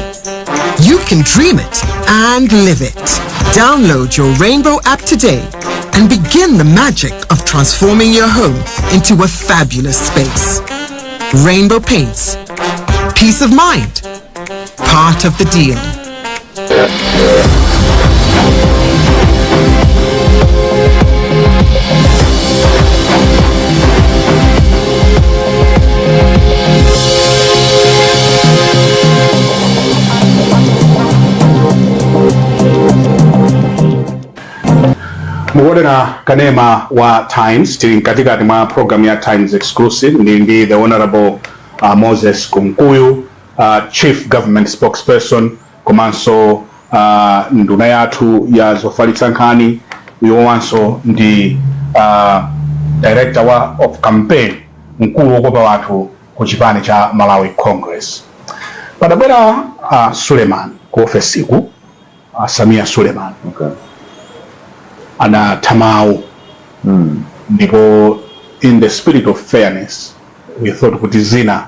Speaker 4: You can dream it and live it. Download your Rainbow app today and begin the magic of transforming your home into a fabulous space. Rainbow Paints. Peace of mind. Part of the deal.
Speaker 1: Mukuonera kanema wa Times. Tili mkatikati mwa program ya Times Exclusive. Ndi the Honorable Moses Kunkuyu, Chief Government Spokesperson, komanso nduna yathu ya zofalitsa nkhani, iwowanso ndi director of campaign, mkulu wokopa wanthu ku chipani cha Malawi Congress. Padabwera Suleiman ku ofesiku, Samia Suleiman. Anatha mawu, ndipo in the spirit of fairness we thought kuti zina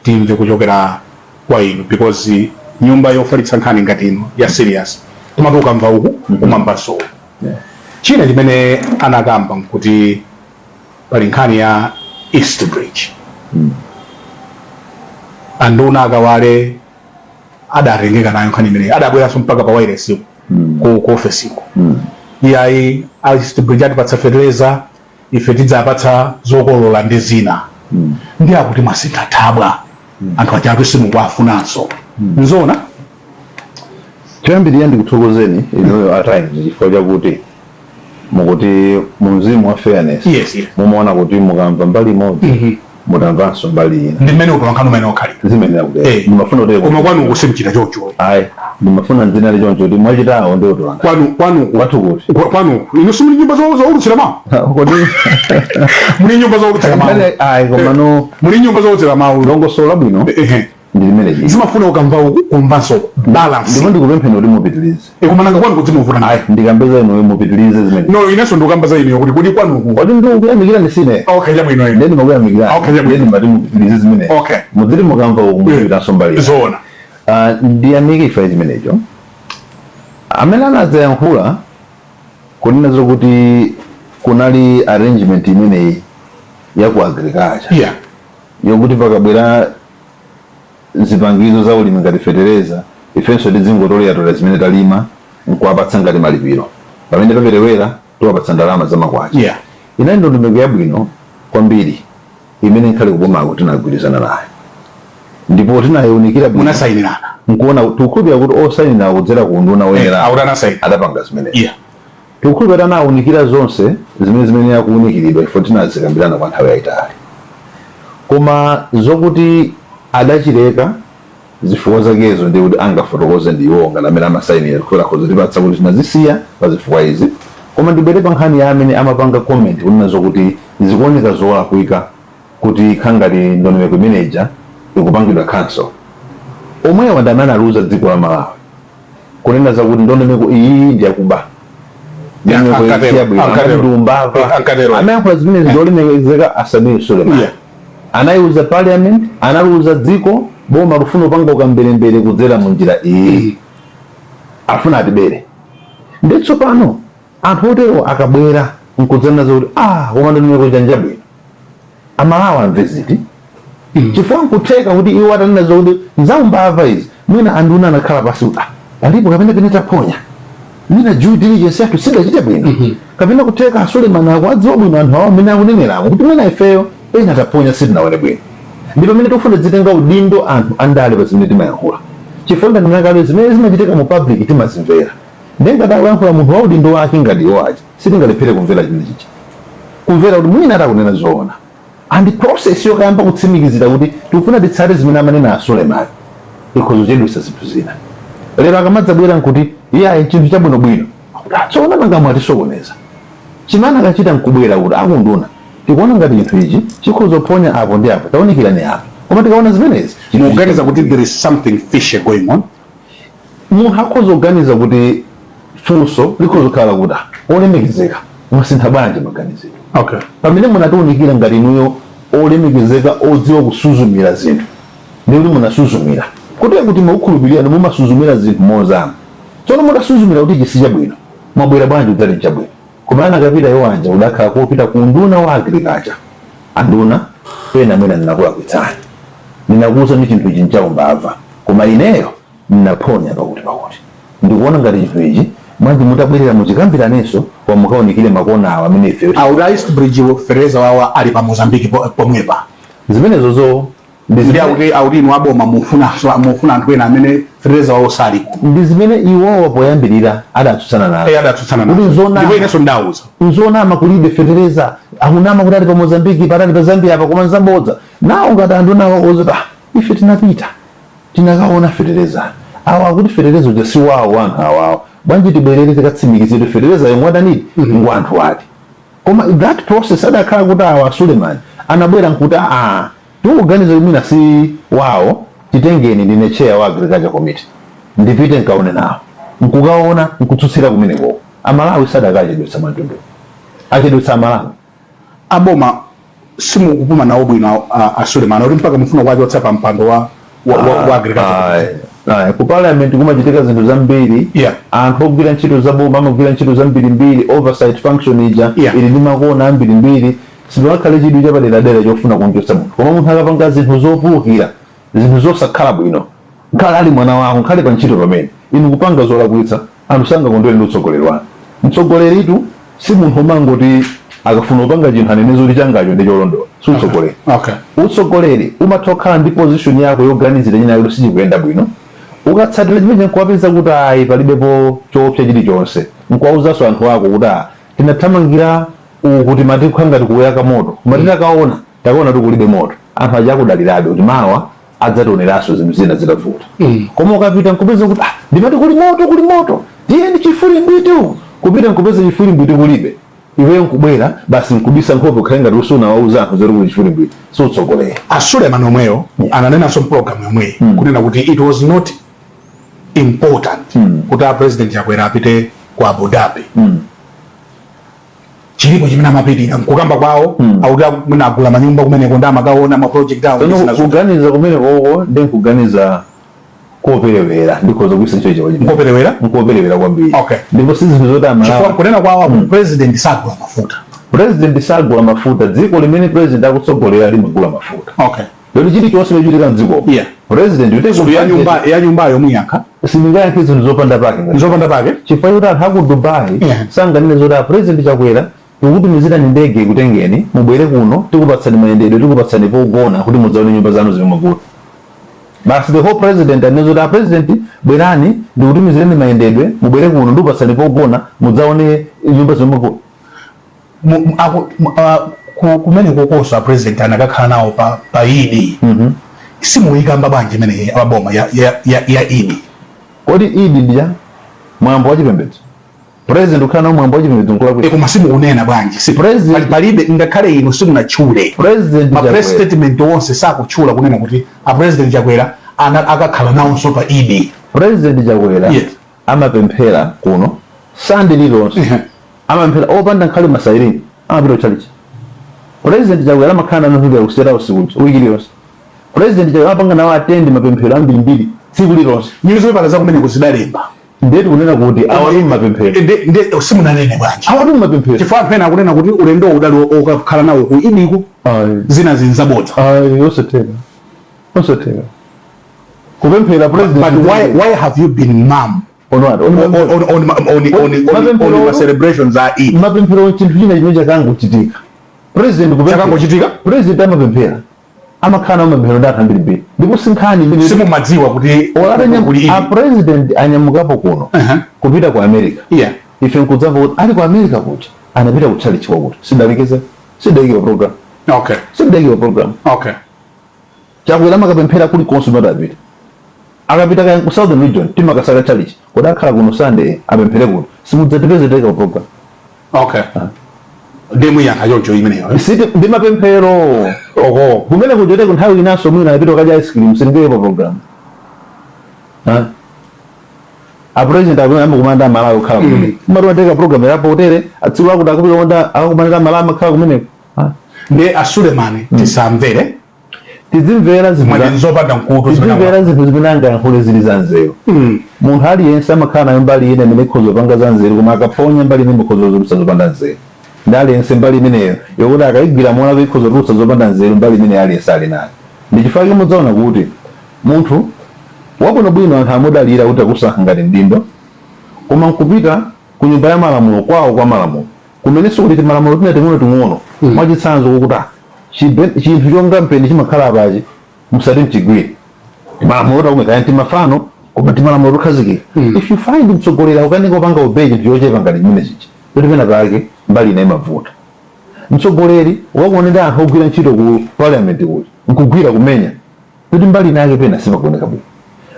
Speaker 1: timve kuchokera kwa inu, because nyumba yofalitsa nkhani ngati ino ya serious, timati ukamva uku umamvanso uku. China chimene anakamba nkuti pali nkhani ya East Bridge. Anduna akawale adatengeka nayo nkhani imeneyi, adabweranso mpaka pa wireless ku ofesiku. Iyayi, a East Bridge atipatsa fertilizer, ife tidzapatsa zokolola ndi zina. Ndi akuti mwasintha thabwa, anthu aja simukuwafunanso. Nzona?
Speaker 5: Choyambirira ndikuthokozeni inuyo a Times chifukwa chakuti mukuti mu mzimu wa fairness mumaona kuti mukamva mbali imodzi. Mutamvanso mbali ina.
Speaker 1: Ndi mmene utolankhani umene okhalira.
Speaker 5: Zimenera kutero. Ndimafuna kutero.
Speaker 1: Koma kwanuku simuchita choncho.
Speaker 5: Ayi, ndimafuna ndinali choncho kuti mwachitawo ndi utolankhani.
Speaker 1: Kwanuku.
Speaker 5: Kwathu kuti?
Speaker 1: Kwanuku inu simuli nyumba zoulutsira mawu?
Speaker 5: Kodi?
Speaker 1: Muli nyumba zoulutsira mawu?
Speaker 5: Ayi, komano
Speaker 1: Muli nyumba zoulutsira mawu?
Speaker 5: Dongosolo labwino ndi limene lili.
Speaker 1: Zimafuna ukamva uku kumvanso balance.
Speaker 5: Ndipo ndikupempheni kuti mupitirize.
Speaker 1: Koma nanga kwanu kudzimuvuta naye?
Speaker 5: Ndikambeza inuyo, mupitirize zimene.
Speaker 1: No, inenso ndikukamba za inuyo kuti kwanuku.
Speaker 5: Kodi ndikuyamikira ndisine?
Speaker 1: Okay, chabwino ine.
Speaker 5: Ndiye ndimakuyamikira.
Speaker 1: Okay, chabwino.
Speaker 5: Ndiye ndimati mupitirize zimene. Mudziti mukamva uku muzipitanso mbali ina.
Speaker 1: Zoona.
Speaker 5: Ah, ndiyamike ife chimenecho. Amene anadzayankhula kunena zokuti kunali arrangement imeneyi ya ku agriculture yokuti pakabwera zipangizo za ulimi ngati fetereza, ifenso tidzingotoleratolera zimene talima nkuwapatsa ngati malipiro, pamene paperewera tiwapatsa ndalama za makwacha, inali ndondomeko yabwino kwambiri imene nkhale kubomako tinagwirizana nayo ndipo tinayiunikira bwino.
Speaker 1: Munasayinirana?
Speaker 5: Nkuona tikukhulupirira kuti osayinira kudzera ku unduna woyenera
Speaker 1: Akuti anasayina.
Speaker 5: adapanga zimenezi. Tikukhulupirira kuti anawunikira zonse zimene akuwunikiridwa ifo tinazikambirana kwa nthawi yayitali. Koma zokuti adachileka, zifukwa zakezo ndi kuti angafotokoze ndi iwowo ngati amene amasayinira, kuti akhoza kutipatsa kuti tinazisiya pa zifukwa izi. Koma ndibwere pa nkhani ya amene amapanga comment kunena zokuti zikuoneka zolakwika kuti khangati ndondomeko imeneja ikupangidwa cancel. Omwewa ndi amene analuza dziko la Malawi kunena zakuti ndondomeko iyi ndi yakuba. Ndondomeko iyi si yabwino.
Speaker 1: Ankatero.
Speaker 5: Ndi umbava.
Speaker 1: Ankatero.
Speaker 5: Amayankhula zimene ndi olemekezeka a Sameer Suleman. Anayiuza parliament, analuza dziko, boma lufuna kupanga ukamberembere kudzera mu njira iyi. Afuna atibere. Ndi tsopano anthu otero akabwera nkudzanena zakuti koma ndondomeko ija njabwino. Amalawi amve ziti? Chifukwa nkutheka kuti iwo atanena zokuti nzaumbava izi, mwina anduna anakhala pasi kuti palipo kapena pene taphonya, mwina due diligence yathu sidachite bwino, kapena kutheka Suleiman akuwadziwa bwino anthu awo amene akuneneramo kuti mwina ifeyo ena taphonya, sitinaone bwino. Ndi pamene tikufuna tizitenga udindo anthu andale pa zimene timayankhula, chifukwa ndanena kale, zimene zimachitika mu public timazimvera. Ndiye ngati akuyankhula munthu wa udindo wake ngati iwo aja, sitingalephere kumvera chimene chicha, kumvera kuti mwina atakunena zoona, and process yokayamba kutsimikizira kuti tikufuna titsate zimene amanena a Suleiman ikhoza kuchedwetsa zinthu zina. Lero akamadzabwera nkuti iyayi, chinthu chabwinobwino, akuti tsoona nanga mwatisokoneza. Chimene akachita nkubwera kuti akunduna, tikuona ngati chinthu ichi chikhoza kuphonya apo ndi apo, taonekerani apo, koma tikaona zimenezi chinthu
Speaker 1: Mukuganiza kuti there is something fishy going on?
Speaker 5: Munthu akhoza kuganiza kuti funso likhoza kukhala kuti, "Ah, olemekezeka, mwasintha bwanji maganizidwe pamene munatiunikira ngati inuyo olemekezeka odziwa kusuzumira zinthu?" Ndikuti munasuzumira kuti mukukhulupirira ndi mumasuzumira zinthu mozama. Tsono mutasuzumira kuti ichi si chabwino, mwabwera bwanji kudzati chabwino? Koma anakapita iwo anja kudakhala kopita ku nduna wa agriculture, "Anduna, pena mwina ndinakulakwitsani, ndinakuwuza ndi chinthu ichi nchaumbava, koma ineyo ndinaphonya pakuti pakuti. Ndikuona ngati chinthu ichi bwanji mutabwerera muchikambiranenso, koma mukaunikire makona awa amene ifeyo."
Speaker 1: Auti East Bridge fertilizer wawa ali pa Mozambique pomwepa.
Speaker 5: Zimenezozo ndi
Speaker 1: Ndi
Speaker 5: zimene
Speaker 1: auti inu aboma mufuna anthu ena amene fertilizer wawo sali kuno.
Speaker 5: Ndi zimene iwowa poyambirira adatsutsana nazo.
Speaker 1: Adatsutsana
Speaker 5: kuti
Speaker 1: nazo.
Speaker 5: Nzonama.
Speaker 1: Ndipo inenso ndauza.
Speaker 5: Nzonama, kulibe fetereza, akunama kuti ali pa Mozambiki, patali pa Zambia apa, koma nzabodza. Nawo ngati anthu nawo ozoti, ife tinapita tinakaona fetereza, awa akuti fetereza uja si wawo anthu awawo, bwanji tibwerere tikatsimikizire fetereza yomwe adanidi ngwa anthu ati? Koma that process adakhala kuti awa Suleiman anabwera nkuti, aa, tikuganiza kuti mwina si wawo, titengeni, ndine chair wa agriculture committee, ndipite nkaone nawo, nkukaona nkutsutsira kumeneko, Amalawi sadakachedwetsa mwamtundu achedwetsa Amalawi.
Speaker 1: Aboma simukupuma nawo bwino a Suleiman kuti mpaka mufuna kuwachotsa pa mpando wa agriculture?
Speaker 5: Ayi, ayi, ku parliament kumachitika zinthu zambiri. Anthu ogwira ntchito zaboma amagwira ntchito zambirimbiri. Oversight function ija ili ndi makona ambirimbiri. Sipangakhale chidwi chapaderadera chofuna kumchotsa munthu, koma munthu akapanga zinthu zopulukira, zinthu zosakhala bwino, nkhale ali mwana wako, nkhale pa ntchito pamene inu kupanga zolakwitsa, anthu sangakondwere ndi utsogoleri wanu. Mtsogoleritu si munthu umangoti akafuna kupanga chinthu anene zoti changacho ndi cholondola. Si utsogoleri. Utsogoleri umatha kukhala ndi position yako yoganizira china kuti sichikuyenda bwino. Ukatsatira chimene nkuwapeza kuti ayi, palibepo choopsa chilichonse, nkuwauzanso anthu ako kuti, "Ah, tinathamangira uku, timati kukhala ngati kuyaka moto, koma titakaona Takuona kuti kulibe moto, anthu aja akudalirabe kuti mawa adzationeranso zinthu zina zitavuta. Koma ukapita nkupeza kuti, "Ah, ndimati kuli moto, kuli moto, tiyeni chifuli mbwiti," uku kupita nkupeza chifuli mbwiti kulibe, iweyo nkubwera basi nkubisa nkhope, ukhale ngati usunawauza anthu zoti kuli chifuli mbwiti, sutsogolera.
Speaker 1: A Suleiman omweyo ananenanso mpulogalamu yomweyi kunena kuti it was not important kuti a President Chakwera apite ku Abu Dhabi. Chilipo chimene amapitira nkukamba kwawo, akuti mwina agula manyumba kumeneko ndi amakaona ma project awo ndi zina.
Speaker 5: Kuganiza kumene koko ndi nkuganiza koperewera, ndikhoza kugwiritsa ntchito chimene.
Speaker 1: Nkoperewera?
Speaker 5: Nkoperewera kwambiri. Ndipo si zinthu zoti
Speaker 1: Chifukwa
Speaker 5: Amalawi
Speaker 1: kunena kwawo apo, president sagula mafuta.
Speaker 5: President sagula mafuta. Dziko limene president akutsogolera limagula mafuta. Lero chilichonse chochitika mdziko, president
Speaker 1: So ya nyumba, ya nyumbayo muyankha?
Speaker 5: Sindingayankhe zinthu zopanda pake ngati
Speaker 1: Zopanda pake.
Speaker 5: Chifukwa choti anthu aku Dubai sanganene zoti, "A President Chakwera, tikutumizirani ndege ikutengeni mubwere kuno, tikupatsani mayendedwe, tikupatsani pogona kuti mudzaone nyumba zanu zimene mwagula." Basi, the whole president anene zoti, "A President, bwerani, ndikutumizireni mayendedwe, mubwere kuno, ndikupatsani pogona, mudzaone nyumba zimene mwagula."
Speaker 1: Kumene kokoso a president anakakhala nawo pa Idi. Simuyikamba bwanji imene aboma ya Idi?
Speaker 5: Kodi Idi ndija mwambo wa chipembedzo? President ukhala nawo mwambo wa chipembedzo nkulakwisa?
Speaker 1: Koma simukunena bwanji? Palibe, ngakhale inu simunatchule.
Speaker 5: President
Speaker 1: Ma press
Speaker 5: Chakwera.
Speaker 1: statement onse sakutchula kunena kuti a President Chakwera akakhala nawonso pa Idi.
Speaker 5: President Chakwera amapemphera kuno Sande lililonse. Amapemphera opanda nkhale ma siren, amapita kuchalichi. President Chakwera amakhala nanu ku State House kuja wiki iliyonse. President Chakwera amapanga nawo attend mapemphero ambirimbiri tsiku lililonse.
Speaker 1: Newspaper za kumene kuzidalemba.
Speaker 5: Ndeti kunena kuti awatu mapemphero.
Speaker 1: Nde simunanene bwanji?
Speaker 5: Awatu mapemphero.
Speaker 1: Chifukwa anthu ena akunena kuti ulendo udali okakhala nawo ku Idiko, zina zinzabodza.
Speaker 5: Ayi, osatheka, osatheka kupemphera president.
Speaker 1: But why have you been mum
Speaker 5: On what?
Speaker 1: on ma celebrations a Eid?
Speaker 5: Mapemphero chinthu china chimene chakangochitika. President kupemphera
Speaker 1: Chakangochitika?
Speaker 5: President amapemphera, amakhala nawo mapemphero ndi anthu ambirimbiri, ndipo sinkhani imene
Speaker 1: Simumadziwa kuti kuli Eid?
Speaker 5: A president anyamukapo kuno kupita ku America, ife nkudzamva kuti ali ku America kuja anapita ku church kwakuti. Sidalekeza, sidaikira program. Sidaikira program. Chakwera amakapemphera kulikonse umati apita. Akapita kaya ku Southern Region, timakasaka church kodi akhala kuno Sunday apemphere kuno, simudzatipeze taika program.
Speaker 1: Okay, ndiye muyankha choncho imeneyo, eh?
Speaker 5: Siti ndi mapemphero. Kumene kujote ku nthawi inanso mwina anapita kukadya ice cream, sindikepo program. Ha? A president akumene amakumana Amalawi okhala kumene, umati program yapo utere atsiku akuti akapita konda akakumana ndi Amalawi amakhala kumeneko. Ha?
Speaker 1: Ndi a Sulemani tisamvere?
Speaker 5: Tizimvera zinthu
Speaker 1: Mwati nzopanda mkutu zimene
Speaker 5: Tizimvera zinthu zimene angayankhule zili za nzeru. Munthu aliyense amakhala nayo mbali ina imene ikhoza kupanga za nzeru, koma akaphonya mbali imene ikhoza kutulutsa zopanda nzeru. Ndi aliyense mbali imeneyo yokuti akayigwira molako ikhoza kutulutsa zopanda nzeru, mbali imene aliyense ali nayo. Ndi chifukwa chake mudzaona kuti munthu wabwinobwino anthu amudalira kuti akusankha ngati mdindo, koma nkupita ku Nyumba ya Malamulo kwawo kwa malamulo kumenenso kuti timalamulo tina ting'ono ting'ono, mwachitsanzo kokuti chinthu chonga mpeni chimakhala apachi, musati mchigwire, malamulo takume kaya timafano, koma timalamulo tokhazikika. If you find mtsogoleri akukanika kupanga obey chinthu chochepa ngati chimene chichi, kuti pena pake mbali ina imavuta. Mtsogoleri ukakuona ndi anthu ogwira ntchito ku parliament kuti nkugwira kumenya, kuti mbali inake pena sipakuoneka bwino.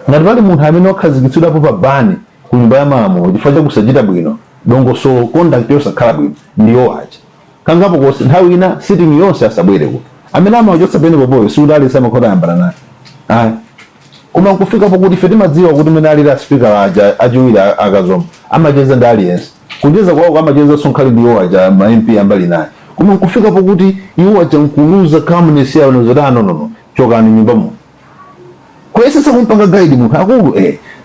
Speaker 5: Ngati pali munthu amene wakhazikitsidwapo pa ban ku Nyumba ya Malamulo chifukwa chakusachita bwino, dongosolo, conduct yosakhala bwino, ndiyo aja kangapo konse. Nthawi ina sitting yonse asabwere kuti amene amawachotsa pene popoyo, sikuti aliyense amakhoza ayambana naye, ayi. Koma nkufikapo kuti ife timadziwa kuti mene alili aspikala aja achiwiri akazomba amacheza ndi aliyense, kucheza kwawo amacheza sonkhali ndi iwo aja ma MP ambali naye, koma nkufikapo kuti iwo aja nkuluza calmness yawo nozoti, "Ah, no, no, no, chokani nyumba muno." Kuyesesa kumpanga guide munthu, akulu,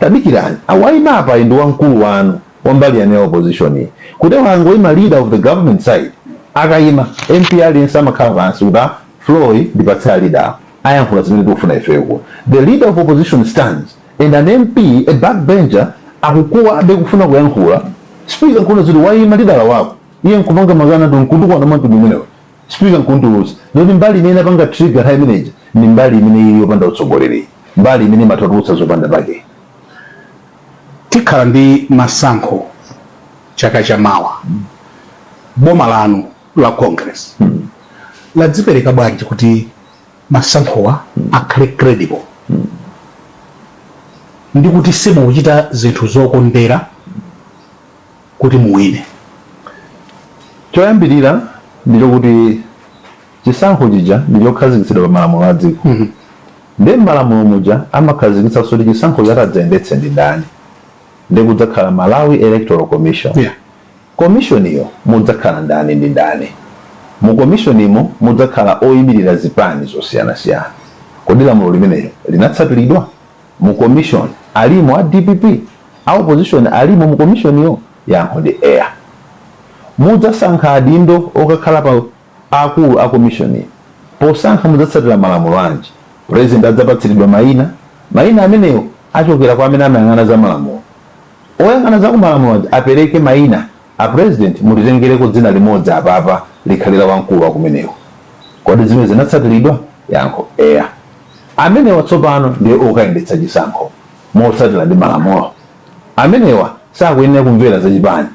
Speaker 5: tadikirani, awayima apa ndi wamkulu wanu wambali yanu ya opposition iyi, kuti angoyima leader of the government side, akayima MP aliyense amakhala pansi kuti, "Ah, floor iyi ndipatse a leader awo, ayankhula zimene tikufuna ifeyo kuno." The leader of opposition stands and an MP, a backbencher, akukuwa abe kufuna kuyankhula. Speaker nkuona zoti wayima leader wako, iye nkupanga makana tu, nkutukwana mwamtundu umenewo. Speaker nkuntulutsa zoti mbali imene apanga trigger nthawi imeneja ndi mbali imene ili yopanda utsogoleri, mbali imene imatulutsa zopanda pake.
Speaker 1: Tikhala ndi masankho chaka chamawa. Boma lanu la Congress Ladzipereka bwanji kuti masankhowa akhale credible ndi kuti simukuchita zinthu zokondera kuti muwine?
Speaker 5: Choyambirira ndichokuti chisankho chija ndichokhazikitsidwa pa malamulo a dziko. Ndi m'malamulo muja amakhazikitsanso kuti chisankho chatadzayendetse ndi ndani. Ndi kudzakhala Malawi Electoral Commission. Commission iyo mudzakhala ndani ndi ndani? Mu commission imo mudzakhala oyimirira zipani zosiyanasiyana. Kodi lamulo limenelo linatsatiridwa? Mu commission alimo a DPP? A opposition alimo mu commission yo? Yankho ndi eya. Mudzasankha adindo okakhala pa akulu a commission. Posankha mudzatsatira malamulo anji? President adzapatsiridwa mayina. Mayina amenewo achokera kwa amene amayang'ana za malamulo. Oyang'ana za kumalamulo aja apereke mayina a President, mutitengereko dzina limodzi apapa likhale la wamkulu wa kumeneko. Kodi zimene zinatsatiridwa? Yankho, eya. Amenewa tsopano ndiye okayendetsa chisankho motsatira ndi malamulo. Amenewa sakuyenera kumvera zachipani.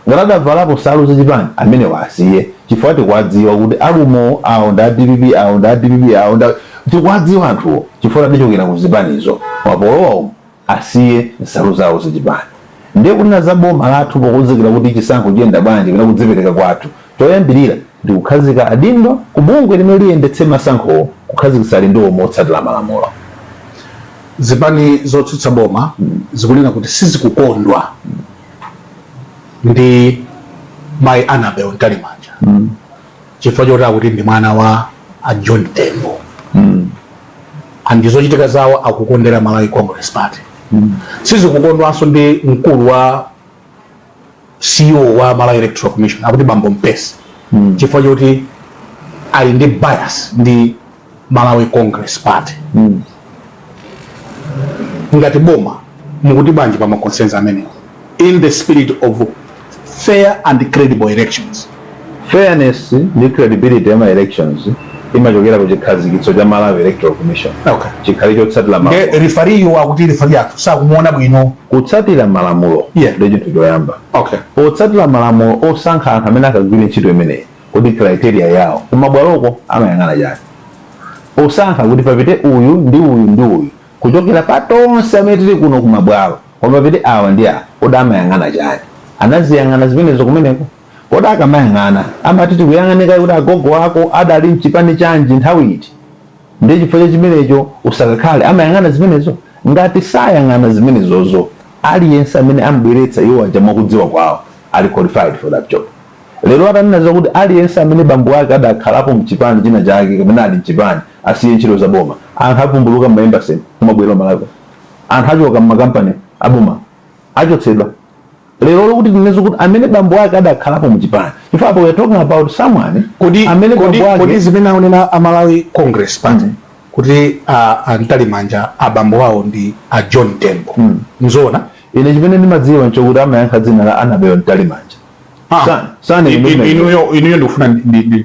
Speaker 5: Ngati adavalapo nsalu zachipani, amenewa asiye chifukwa tikuwadziwa kuti alumo awo ndi a DPP, awo ndi a DPP, awo ndi a, tikuwadziwa anthuwo chifukwa adachokera ku zipanizo. Koma polowa umu asiye nsalu zawo zachipani. Ndiye kunena za boma lathu pokonzekera kuti chisankho chiyenda bwanji kapena kudzipereka kwathu, choyambirira ndi kukhazika adindo ku bungwe limene liyendetse masankhowo, kukhazikitsa adindowo motsatira malamulo.
Speaker 1: Zipani zotsutsa boma zikunena kuti sizikukondwa ndi Mayi Annabel Mtalimanja chifukwa choti akuti ndi mwana wa a John Tembo and zochitika zawo akukondera Malawi Congress Party. Sizikukondwanso ndi mkulu wa CEO wa Malawi Electoral Commission, akuti Bambo Mpesi, chifukwa choti ali ndi bias ndi Malawi Congress Party. Ngati boma mukuti bwanji pa ma concerns amenewo in the spirit of fair and credible elections?
Speaker 5: Fairness ndi credibility ya ma elections imachokera ku chikhazikitso cha Malawi Electoral Commission. Chikhale chotsatira malamulo.
Speaker 1: Nde referee akuti referee athu sakumuona bwino.
Speaker 5: Kutsatira malamulo ndi chinthu choyamba. Potsatira malamulo osankha anthu amene akagwire ntchito imeneyi, kodi criteria yawo kumabwaloko amayang'ana chani posankha kuti papite uyu ndi uyu ndi uyu kuchokera pa tonse amene tili kuno kumabwalo, koma papite awa ndi awa? Kodi amayang'ana chani? Anaziyang'ana zimenezo kumeneko? Kodi akamayang'ana amati tikuyang'anika kuti agogo ako adali mchipani chanji nthawi iti, ndiye chifukwa cha chimenecho usakakhale? Amayang'ana zimenezo? Ngati sayang'ana zimenezozo, aliyense amene ambweretsa iwo aja mwakudziwa kwawo ali qualified for that job. Lero atanena zakuti aliyense amene bambo ake adakhalapo mchipani china chake kapena ali mchipani asiye ntchito za boma, anthu avumbuluka m'ma embassy kumabwera Malawi, anthu achoka m'makampani aboma achotsedwa. Lero lokuti tinene kuti amene bambo ake adakhalapo mchipani, chifukwa apo we are talking about someone
Speaker 1: Kodi
Speaker 5: amene
Speaker 1: kodi
Speaker 5: bambo
Speaker 1: kodi
Speaker 5: ake
Speaker 1: zimene akunena a Malawi Congress Party kuti a Mtalimanja abambo awo ndi a John Tembo nzoona?
Speaker 5: Ine chimene ndimadziwa nchokuti amayankha dzina la Annabel Mtalimanja.
Speaker 1: Inuyo ndikufuna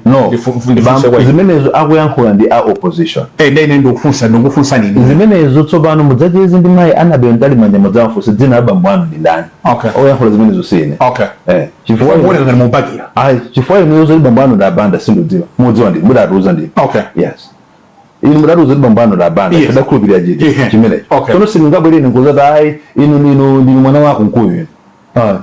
Speaker 5: No.
Speaker 1: ndifunse kwa inu.
Speaker 5: Zimenezo akuyankhula ndi a opposition.
Speaker 1: Nde ine ndikufunsa nini.
Speaker 5: Zimenezo tsopano mudzacheze ndi mayi Annabel Mtalimanja, mudzawafunse dzina la bambo anu ndi ndani. Oyankhula zimenezo si ine. Chifukwa
Speaker 1: Kuoneka ngati mubakira.
Speaker 5: Ayi, chifukwa inuyo zoti bambo anu ndi abanda sindidziwa. Mudziwa ndi mudatiuza ndi. Yes, inu mudatiuza kuti bambo anu ndi abanda. Tidakhulupirira chiti chimenecho. Tsono sindingabwere ine nkuzati ayi, inu ndinu mwana wako mkuyu inu. Ah.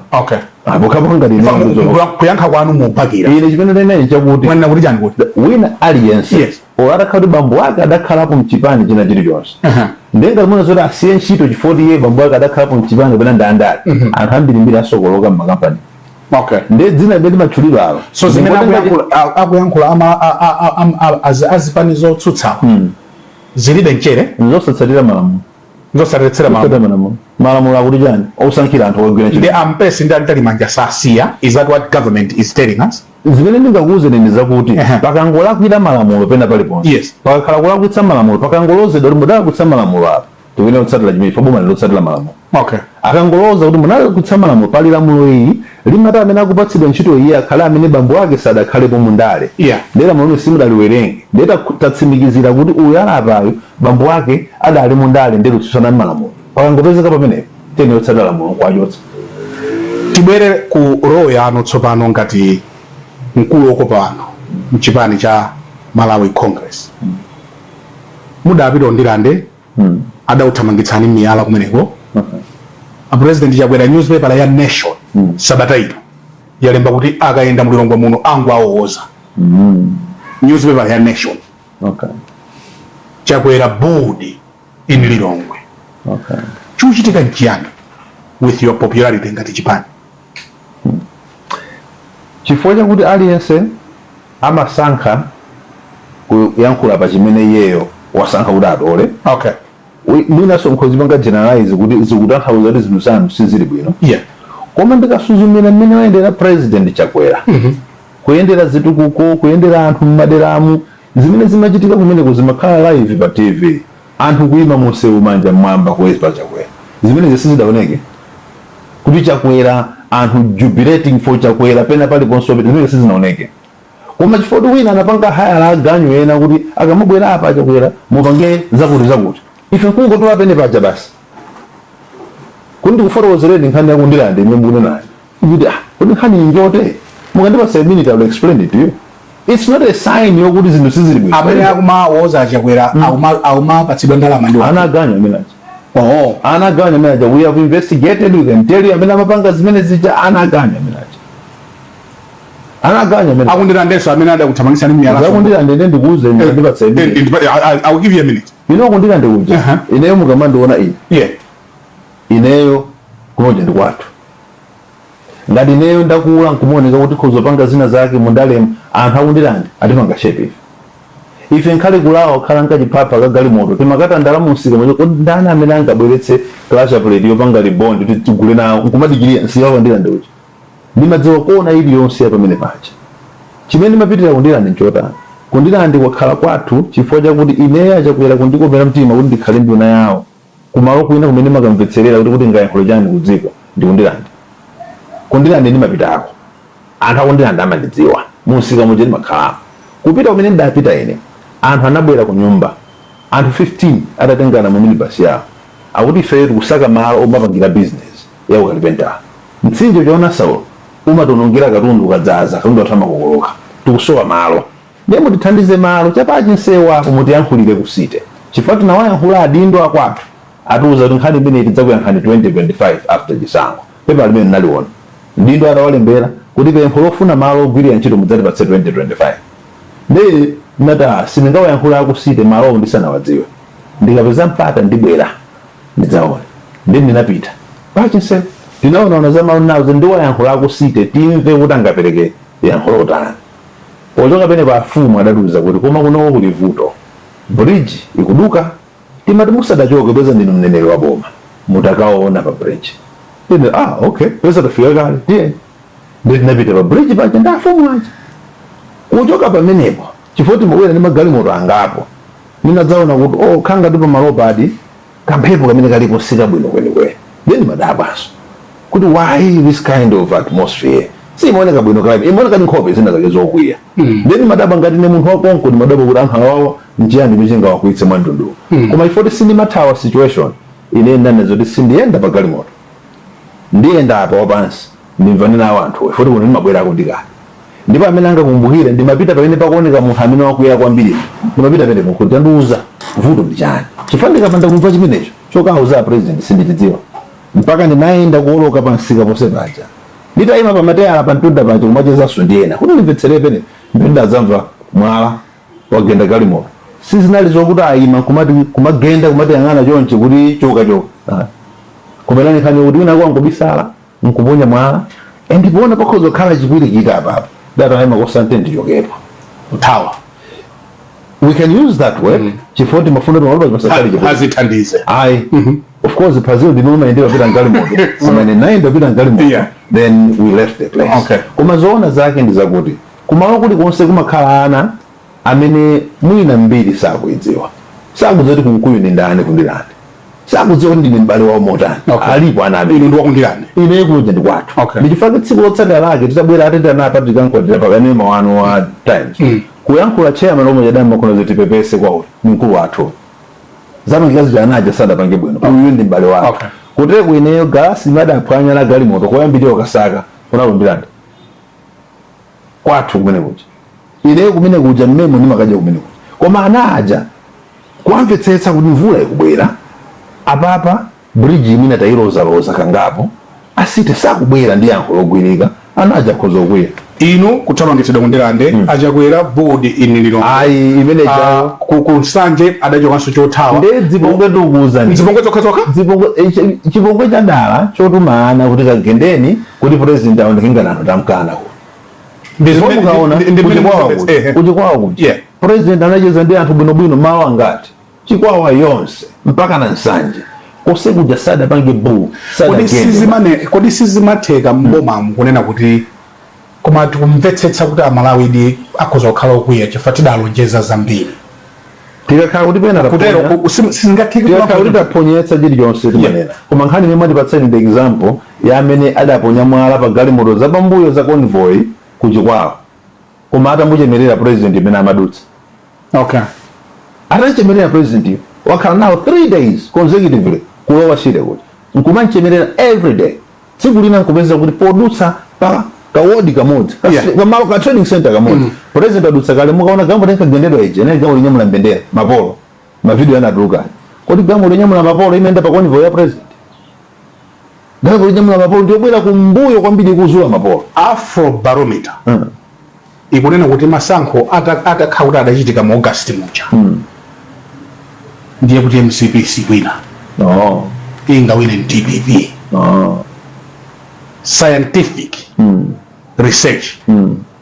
Speaker 5: Apo ngati inu
Speaker 1: Kuyankha kwanu mubakira.
Speaker 5: Ine chimene ndinene chakuti
Speaker 1: Mwanena kuti chani kuti?
Speaker 5: Wina aliyense or atakhala kuti bambo ake adakhalapo mchipani china chilichonse, ndiye ngati muna zoti asiye ntchito chifukwa kuti iye bambo ake adakhalapo mchipani kapena ndi andale, anthu ambirimbiri asokoloka mmakampani. Ndiye dzina limene limatchulidwa alo
Speaker 1: So zimene akuyankhula ama azipani zotsutsawa zilibe mchere?
Speaker 5: Zosatsatira malamulo.
Speaker 1: Zosatsatira malamulo.
Speaker 5: Zosatsatira malamulo. Malamulo akuti chani osankhira anthu okagwira ntchito?
Speaker 1: Ndi ampesi ndi amtalimanja sasiya? Is that what government is telling us?
Speaker 5: Zimene ndingakuwuzeni ndi zakuti pakangolakwira malamulo pena paliponse, pakakhala kulakwitsa malamulo, pakangolozedwa kuti mudalakwitsa malamulo apa, tikuyenera kutsatira chimene chifukwa boma ndilotsatira malamulo. Akangoloza kuti munalakwitsa malamulo, pali lamulo ili limati amene akupatsidwa ntchito iye akhale amene bambo ake sadakhalepo mundale. Ndiye lamulo limene simudaliwerenge, ndiye tatsimikizira kuti uyu alapayo bambo ake adali mundale, ndiye kutsutsana ndi malamulo. Pakangopezeka pamenepo, tiyenera kutsatira lamulo nkuwachotsa.
Speaker 1: Tibwere ku role yanu tsopano ngati mkulu wokopa anthu mchipani cha Malawi Congress. Mudapita ku Ndirande, adauthamangitsani miyala kumeneko. A President Chakwera, newspaper ya Nation sabata ino yalemba kuti akayenda mulilongwe muno angowawoza. Newspaper ya Nation. Chakwera booed in Lilongwe. Chikuchitika nchiyani with your popularity ngati chipani?
Speaker 5: Chifukwa chakuti aliyense amasankha kuyankhula pa chimene iyeyo wasankha kuti atole. Mwinanso nkhozipanga generalize kuti zikutanthauza kuti zinthu zanu sizili bwino. Koma ndikasuzumira mmene wayendera President Chakwera, kuyendera zitukuko, kuyendera anthu mmaderamu, zimene zimachitika kumeneko zimakhala live pa TV, anthu kuyima munsewu manja mmwamba kuweza Chakwera, zimene sizidaoneke kuti Chakwera, anthu jubilating for Chakwera pena paliponso, zimene sizinaoneke. Koma chifukwa kuti wina anapanga hire aganyu ena kuti akamabwera apa Chakwera mupange zakuti zakuti, ife nkungotola pene paja basi. Kuti ndikufotokozereni nkhani yaku Ndirande imene mukunenayo, kuti kuti nkhani iyi njote, mukandipatsa a minute, I will explain it to you. It's not a sign yokuti zinthu sizili bwino.
Speaker 1: Amene akumawoza Chakwera akumapatsidwa ndalama ndi
Speaker 5: ana aganyu amene aja.
Speaker 1: Oh.
Speaker 5: Ana aganyu amene aja. We have investigated, we can tell you amene amapanga zimene zija. Ana aganyu amene aja, ana aganyu amene
Speaker 1: Aku Ndirandenso amene adakuthamangitsani miyala.
Speaker 5: Zaku Ndirande nde ndikuuze, mukandipatsa a minute.
Speaker 1: I will give you a minute.
Speaker 5: Ino ku Ndirande kuja, ineyo mukamandiona ine, ineyo kunoja ndi kwathu. Ngati ineyo ndakula nkumaoneka kuti khozopanga zina zake mundalemu, anthu aku Ndirande atipanga shape ife. Ife nkhale kulawa kukhala nkachiphapha kagalimoto, timakatandala munsika mwenye kuti ndani amene angabweretse clutch plate yopanga rebond kuti tigule nawo, nkumadikirira msika wa Ndirande uja. Ndimadziwa kona iliyonse ya pamene paja. Chimene ndimapitira ku Ndirande nchotani? Ku Ndirande kwakhala kwathu chifukwa chakuti ineyo aChakwera kundikomera mtima kuti ndikhale nduna yawo. Kumalo kwina kumene makamvetserera kuti ngayankhule chani ku dziko ndi ku Ndirande. Ku Ndirande ndimapitako, anthu aku Ndirande amandidziwa, munsika muja ndimakhalamo. Kupita kumene ndidapita ine, anthu anabwera ku nyumba, anthu 15 atatengana mu minibus yawo, akuti ifeyo tikusaka malo omapangira business ya ukalipentala. Mtsinje uja wa Nasaulo umationongera katundu ukadzaza, katundu athu amakokoloka, tikusowa malo, ndiye mutithandize malo chapachi nsewu apo, mutiyankhulire ku city chifukwa tinawayankhula adindo akwathu, atiuza kuti nkhani imeneyi tidzakuyankhani 2025 after chisankho. Pepa limene ndinaliona, mdindo atawalembera kuti pempho lofuna malo ogwirira ntchito mudzatipatse 2025. Ndiye ndinati, "Ah, sindingawayankhula aku city malowo ndisanawadziwe. Ndikapeza mpata ndibwera ndidzaone." Ndi ndinapita pachinsewu, tinaonaona za malo nawo, ndiwayankhula aku city timve kuti angapereke yankho lotani. Pochoka pene afumu adatiuza kuti koma kunoko kuli vuto, bridge ikuduka, timati musadachoke peza ndinu mneneri wa boma, mutakaona pa bridge. Ine, "Ah, okay, peza tafika kale, tiye." Ndi tinapita pa bridge paja ndi afumu aja. Kuchoka pamenepo, chifukwa timabwera ndi magalimoto angapo, ndinadzaona kuti, oh, khanga ndi pamalopa adi kamphepo kamene kalipo sikabwino kwenikweni. Then ndimadabwanso kuti why this kind of atmosphere? Simaoneka bwino climate, imaoneka ndi nkhope zina zake zokwiya. Then ndimadabwa, ngati ine munthu wakonko, ndimadabwa kuti anthu awawa nchiyani michingawakwiyitse mwamtunduwu? Koma ifoti sindimathawa situation, ine ndinanena zoti sindiyenda pa galimoto, ndiyenda apa wapansi, ndimvane nawo anthuwo, ifoti kuno ndimabwerako ndikale. Ndipo amene angakumbukire, ndimapita pamene pakuoneka munthu amene wakwiya kwambiri, ndimapita pamene kuti tandiuza vuto ndi chani, chifukwa ndikapanda kumva chimenecho, chokauza president sindichidziwa. Mpaka ndinayenda kuoloka pa msika ponse paja, nditayima pa mateyala pa mtunda paja kumachezanso ndi ena kuti ndimvetsere pene ndadzamva mwala wagenda galimoto. Sizinali zokuti ayima kumati kumagenda kumatiyang'ana chonchi kuti choka choka. Ah. Koma nkhani kuti wina kwangobisala nkuponya mwala, ndipoona pakhoza kukhala chipwirikiti apapo, datayima kosante ndichokepo.
Speaker 1: Kuthawa.
Speaker 5: We can use that word, chifukwa timafuna kuti malopa chimasakhale chipwirikiti.
Speaker 1: Azithandize.
Speaker 5: Ayi, of course phazilo ndimene umayendera kupita mgalimoto, koma ine nayenda kupita mgalimoto. Then we left the place. Koma zoona zake ndi zakuti kumalo kulikonse kumakhala ana amene mwina mbiri sakuidziwa, sakudziwa kuti Kunkuyu ndi ndani ku Ndirande, sakudziwa kuti ndine m'bale wawo motani. Alipo ana amene
Speaker 1: Inu ndi waku Ndirande?
Speaker 5: Ine kuja ndi kwathu. Ndichifukwa tsiku lotsatira lake titabwera atendana Patrick Ankwatira pakanema wanu wa Times, kuyankhula chairman omwe chadama makhona zoti tipepese kwa uyu ni mkulu wathu, zamangikazi anaja sadapange bwino, uyu ndi m'bale wake. Kuteko ineyo galasi imadaphwanya la galimoto koyambirira kasaka kunali ku Ndirande kwathu kumene kuja. Ineyo kumene kuja mmemo ndimakadya kumene kuja, koma ana aja kuamvetsetsa kuti mvula ikubwera apapa, bridge imene tayilozaloza kangapo, asite sakubwera ndi yankho logwirika, ana aja akhoza kukwiya.
Speaker 1: Inu kuthamangitsidwa ku Ndirande, achakwera board in Lilongwe.
Speaker 5: Ayi, imene
Speaker 1: Ah,
Speaker 5: jayo
Speaker 1: ku Nsanje adachokanso chothawa.
Speaker 5: Nde zipongwe tikukuwuzani.
Speaker 1: Zipongwe zokhazokha.
Speaker 5: Zipongwe, chipongwe chadala chotuma ana kuti kagendeni kuti president aoneke ngati anthu tamkana kuti
Speaker 1: Ndi
Speaker 5: Ndipo mukaona
Speaker 1: ndi mmene
Speaker 5: kuchikwawa
Speaker 1: mumvetsa-
Speaker 5: kuti kuchikwawa kuti president anacheza ndi anthu bwinobwino mawu angati, Chikwawa yonse mpaka na Nsanje kose kuja sadapange bu
Speaker 1: Kodi
Speaker 5: sadagende.
Speaker 1: Kodi sizimatheka mbomamu kunena kuti koma tikumvetsetsa kuti Amalawi di akhoza kukhala okwiya chifukwa tidalonjeza zambiri?
Speaker 5: Tikakhala kuti pena
Speaker 1: kutero
Speaker 5: taponya
Speaker 1: sizingatheke
Speaker 5: tikakhala kuti taponyetsa chilichonse timanena. Koma nkhani imene mwatipatsani ndi example ya amene adaponya mwala pa galimoto zapambuyo za convoy kuchikwawa, koma atamuchemerera president imene amadutsa, atachemerera president, wakhala nawo 3 days consecutively kulowa shire kuti nkumanchemerera every day, tsiku lina nkupeza kuti podutsa pa kawodi kamodzi, pamalo ka training center kamodzi, president adutsa kale, mukaona galimoto inkagendedwa ija inali galimoto inyamula mbendera, mapolo, mavideo anatuluka. Kodi galimoto inyamula mapolo imayenda pa convoy ya president? Galimoto inyamula mapolo ndiyobwera kumbuyo kwambiri kuzula mapolo.
Speaker 1: Afrobarometer ikunena kuti masankho atakhala kuti adachitika mu August muja, ndiye kuti MCP sikwina,
Speaker 5: no.
Speaker 1: Ingawine DPP.
Speaker 5: No.
Speaker 1: Scientific research,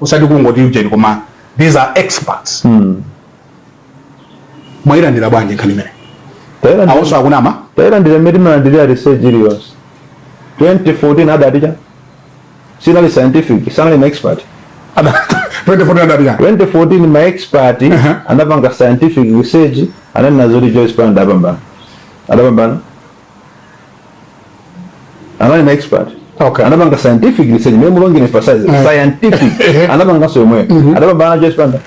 Speaker 1: usati kungoti ujeni, koma these are experts. Mwayilandira bwanji nkhani imene? Awonso akunama?
Speaker 5: Tayilandira mmene timalandirira research iliyonse. 2014 adati cha sinali scientific, sanali ma expert.
Speaker 1: 2014 adati chani?
Speaker 5: 2014 ma expert anapanga scientific research, ananena zoti Joyce Banda adapambana. Adapambana, anali ma expert. Anapanga scientific research imene mulongene emphasize scientific, anapanganso yomweyo, adapambana Joyce Banda.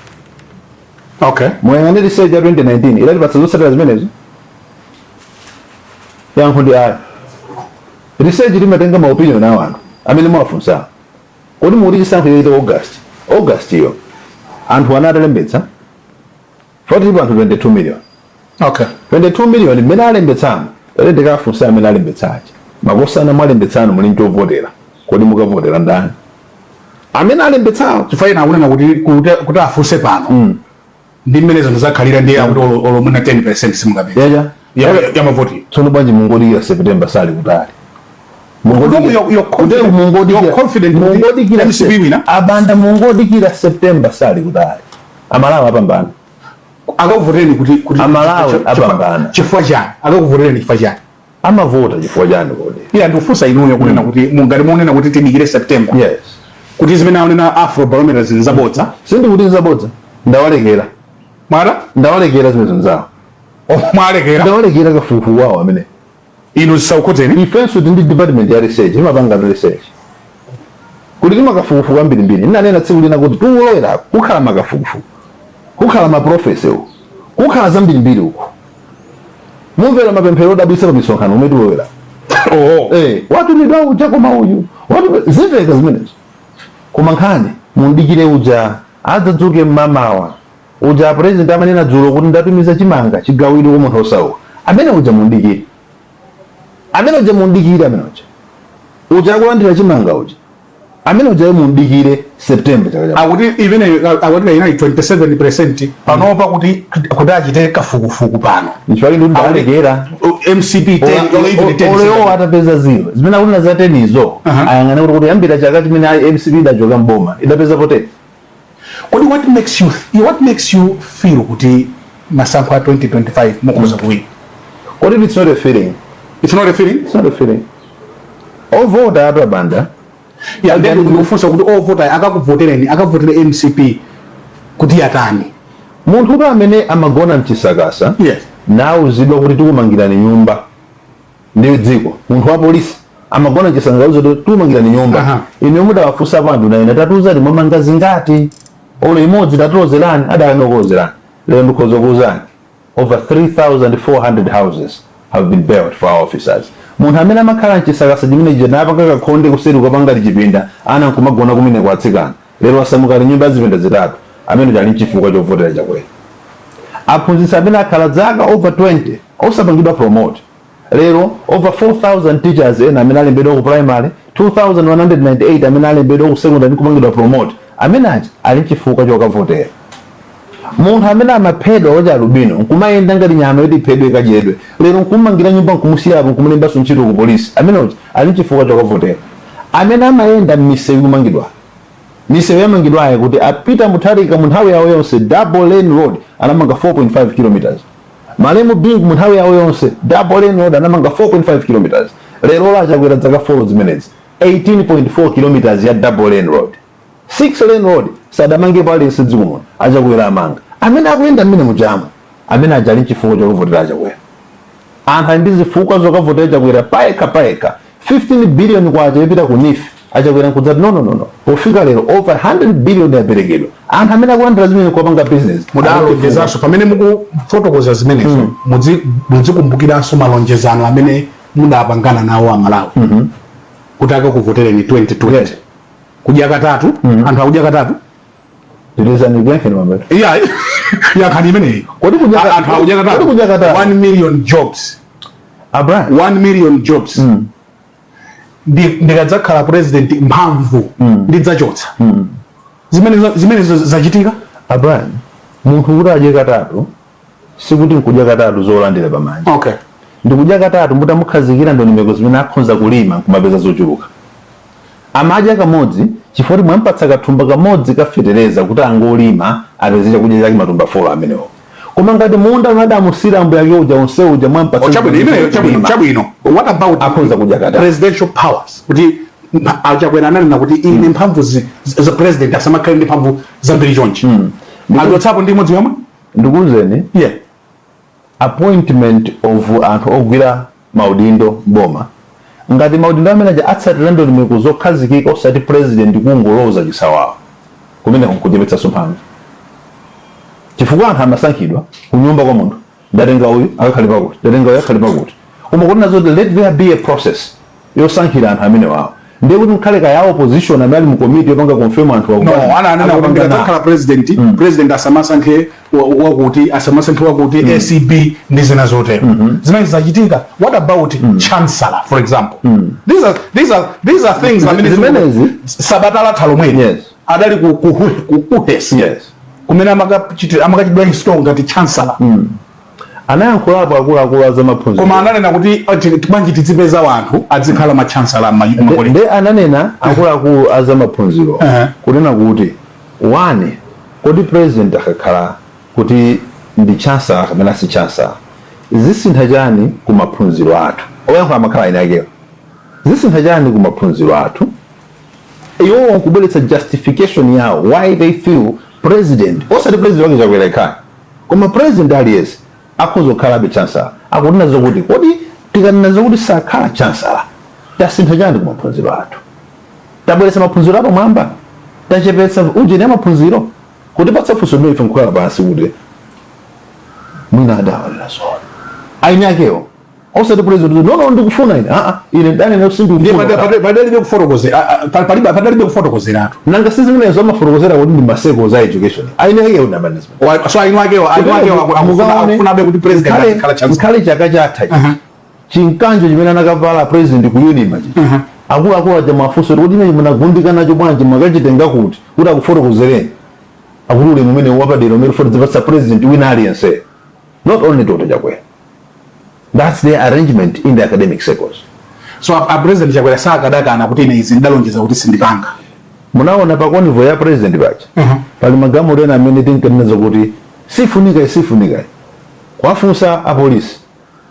Speaker 5: Muyang'ane research ya 2019, idatipatsa zotsatira zimenezo? Yankho ndi ayi. Research limatenga ma opinion a anthu amene mwafunsa. Kodi mukuti chisankho chachitika August, August iyo anthu ana atalembetsa tilipo anthu 22 million. 22 million mmene alembetsamo, tate ndikafunsa amene alembetsachi, makosana mwalembetsano muli nchovotera, kodi mukavotera ndani amene alembetsawo?
Speaker 1: Chifukwa ina akunena kuti afunse pano ndi mmene zinthu zakhalira, ndiye akuti olo mwina 10% simungapeza
Speaker 5: yaja
Speaker 1: ya mavoti.
Speaker 5: Tsono bwanji mungodikira September? Sali kutali.
Speaker 1: You're confident kuti
Speaker 5: Mungodikira
Speaker 1: MCP wina?
Speaker 5: Abanda, mungodikira September, sali kutali. Amalawi apambana.
Speaker 1: Akakuvotereni kuti
Speaker 5: Amalawi apambana.
Speaker 1: Chifukwa chani akakuvotereni? Chifukwa chani?
Speaker 5: Amavota chifukwa chani kodi?
Speaker 1: Iya, ndikufunsa inuyo kunena kuti mungati munena kuti tidikire September, kuti zimene aonena Afrobarometer zinzabodza?
Speaker 5: Sindikuti nzabodza, ndawalekera.
Speaker 1: Mwata?
Speaker 5: Ndawalekera zimenezo nzawo.
Speaker 1: Mwalekera?
Speaker 5: Ndawalekera kafukufuku wawo amene.
Speaker 1: Inu zisakukhudzeni.
Speaker 5: Ifenso tindi department ya research, imapanga research kuti timakafukufuku ambirimbiri. Ndinanena tsiku lina kuti tikulowera kukhala makafukufuku, kukhala maprofesa uku, kukhala zambirimbiri uku, mumvera mapemphero odabwitsa pa misonkhano umene tikulowera. Watumidwa uja, koma uyu zimveka zimenezo. Koma nkhani mundikire uja adzadzuke mmamawa uja president amanena dzulo kuti ndatumiza chimanga chigawidwe kwa munthu osauka, amene uja mundikire, amene uja mundikire, amene uja uja akulandira chimanga uja, amene uja mundikire September chaka cha
Speaker 1: Akuti imene akuti inali 27% panopa, kuti achite kafukufuku pano.
Speaker 5: Nchifukwa ndi ndalekera.
Speaker 1: MCP 10 or even 10.
Speaker 5: Olewo atapeza zero, zimene akunena za 10 izo, ayang'ane kuti kuyambira chaka chimene MCP idachoka mboma idapezapo 10.
Speaker 1: Kodi what makes you feel kuti masankho a 2025 mukhoza kuwina?
Speaker 5: Kodi it's not a feeling?
Speaker 1: It's not a feeling?
Speaker 5: It's not a feeling. Ovota atu, abanda.
Speaker 1: Yeah, then ndikufunsa kuti ovota akakuvotereni, akavotere MCP kuti yatani?
Speaker 5: Munthu uto amene amagona mchisakasa nauzidwa kuti tikumangirani nyumba ndi dziko, munthu wa polisi amagona mchisakasa uzidwa kuti tikumangirani nyumba, ine mudawafunsa panthu naine tatiuzani mwamanga zingati, olo imodzi tatilozerani, adakana kuwuzerani. Lero ndikhoza kuwuzani over 3400 houses have been built for our officers. Munthu amene amakhala mchisakasa chimene chija napanga kakhonde kuseri kukapanga chipinda, ana nkumagona kumene kwa atsikana, lero asamukali nyumba zipinda zitatu. Amene ali nchifukwa chovotera Chakwera. Aphunzitsi amene akhala zaka over 20 osapangidwa promote, lero over 4000 teachers ena amene alembedwa ku primary, 2198 amene alembedwa ku secondary kupangidwa promote, amene aja ali nchifukwa chokavotera. Munthu amene amaphedwa wacha alubino, nkumayenda ngati nyama yoti iphedwe ikadyedwe, lero nkumangira nyumba, nkumusiyapo, nkumulembanso ntchito ku polisi, amene uja ali nchifukwa chokavotera. Amene amayenda m'misewu kumangidwa, misewu yamangidwayo kuti apita Mutharika mu nthawi yawo yonse, double lane road anamanga 4.5 kilometers. Malemu Bingu mu nthawi yawo yonse, double lane road anamanga 4.5 kilometers. Lero laChakwera, zaka 4 zimenezi, 18.4 kilometers ya double lane road. 6 lane road sadamangepo aliyense dziko muno, aChakwera amanga. Amene akuyenda mmene muchamo, amene aja ali nchifukwa chokavotera aChakwera. Anthu ali ndi zifukwa zokavotera Chakwera payekha payekha. 15 billion kwacha yopita ku NEEF, aChakwera nkudzati, "No, no, no, no." Pofika lero over 100 billion yaperekedwa. Anthu amene akulandira zimene kupanga business.
Speaker 1: Mudalonjezanso, pamene mukufotokoza zimenezo, mudzikumbukiranso malonjezano amene mudapangana nawo Amalawi kuti akakuvotereni 2020. Kudya katatu, anthu akudya katatu.
Speaker 5: Tilizani kuyankheni mambeto.
Speaker 1: Iya, yankhani imeneyi.
Speaker 5: Kodi
Speaker 1: Anthu akudya
Speaker 5: kodi
Speaker 1: katatu?
Speaker 5: Kudya katatu.
Speaker 1: 1 million jobs.
Speaker 5: Abraham.
Speaker 1: 1 million jobs. Ndikadzakhala president, mphamvu ndidzachotsa. Zimenezo zachitika?
Speaker 5: Abraham, munthu kuti adye katatu, sikuti nkudya katatu zolandira pamanja. Ndikudya katatu mutamukhazikira ndondomeko zimene akhonza kulima nkumapeza zochuluka. Amadya kamodzi chifukwa kuti mwampatsa kathumba kamodzi kafetereza kuti angolima apeze chakudya chake, matumba 4 amenewo. Koma ngati munda unadamusira ambuye ake uja onse uja mwampatsa
Speaker 1: Oh, chabwino, imeneyo chabwino.
Speaker 5: kulima,
Speaker 1: Chabwino, what about
Speaker 5: akhonza kudya katatu.
Speaker 1: presidential powers? Kuti aChakwera ananena kuti ine mphamvu za president asamakhale ndi mphamvu zambiri chonchi, achotsapo ndi imodzi yomwe?
Speaker 5: Ndikuwuzeni, appointment of anthu ogwira maudindo boma, ngati maudindo amene aja atsatira ndondomeko zokhazikika, osati president kungoloza chisawawa, kumene nkuchepetsanso mphamvu, chifukwa anthu amasankhidwa kunyumba kwa munthu: ndatenga uyu akakhale pakuti, ndatenga uyu akakhale pakuti. Koma kuti nazo, let there be a process yosankhira anthu amene wawo, ndiye kuti nkhale kaya opposition amene ali mu committee yopanga confirm anthu
Speaker 1: No, ananena kuti
Speaker 5: akupanga
Speaker 1: ndikadzakhala president, president asamasankhe wakuti, asamasankhe wakuti, ACB ndi zina zotero. Zimene zachitika? What about chancellor, for example? These are things amene
Speaker 5: Zimenezi-
Speaker 1: sabata latha lomweli adali ku KUHeS kumene amakachitidwa install ngati chancellor.
Speaker 5: Anayankhulapo akuluakulu a zamaphunziro.
Speaker 1: Koma ananena kuti bwanji tizipeza wanthu azikhala ma chancellor makolegi.
Speaker 5: Nde ananena akuluakulu a zamaphunziro kunena kuti, one, kodi president akakhala kuti ndi chancellor kapena si chancellor, zisintha chani ku maphunziro athu? Oyankhula amakhala ine akewo. Zisintha chani ku maphunziro athu? Iwowo nkubweretsa justification yawo why they feel president, osati president wake Chakwera ikhale, koma president aliyense akhoza kukhalabe chancellor. Akunena zokuti, kodi tikanena zokuti sakhala chancellor, tasintha chani ku maphunziro athu? Tabweretsa maphunziro apamwamba? Tachepetsa ujeni ya maphunziro? Kutipatsa funso limene ife nkukhala pansi kuti mwina adawanena zoona aini akewo, osati president. "No, no, ndikufuna ine." Aa, ine ndanena
Speaker 1: Ndiye
Speaker 5: sindikufuna.
Speaker 1: Padalibe kufotokozeratu.
Speaker 5: Nanga si zimenezo amafotokozera kuti ndi maseko za education? Aini akewo ndi management.
Speaker 1: So ainu akewo akufunabe kuti president azikhala chancellor.
Speaker 5: Nkhale chaka chatha ichi, chinkanjo chimene anakavala president ku UNIMA chi, akuluakulu aja mafunso kuti imene munagundika nacho bwanji, mwakachitenga kuti, kuti akufotokozereni, akuti ulemu umene wapadera umene ufuna president wina aliyense, not only Dr. Chakwera. That's their arrangement in the academic circles.
Speaker 1: So a president Chakwera sakadakana kuti ine izi ndalonjeza kuti sindipanga?
Speaker 5: Munaona pa convoy ya president paja pali magalimoto ena amene tinkanena zokuti sifunika, sifunika. Kwafunsa apolisi,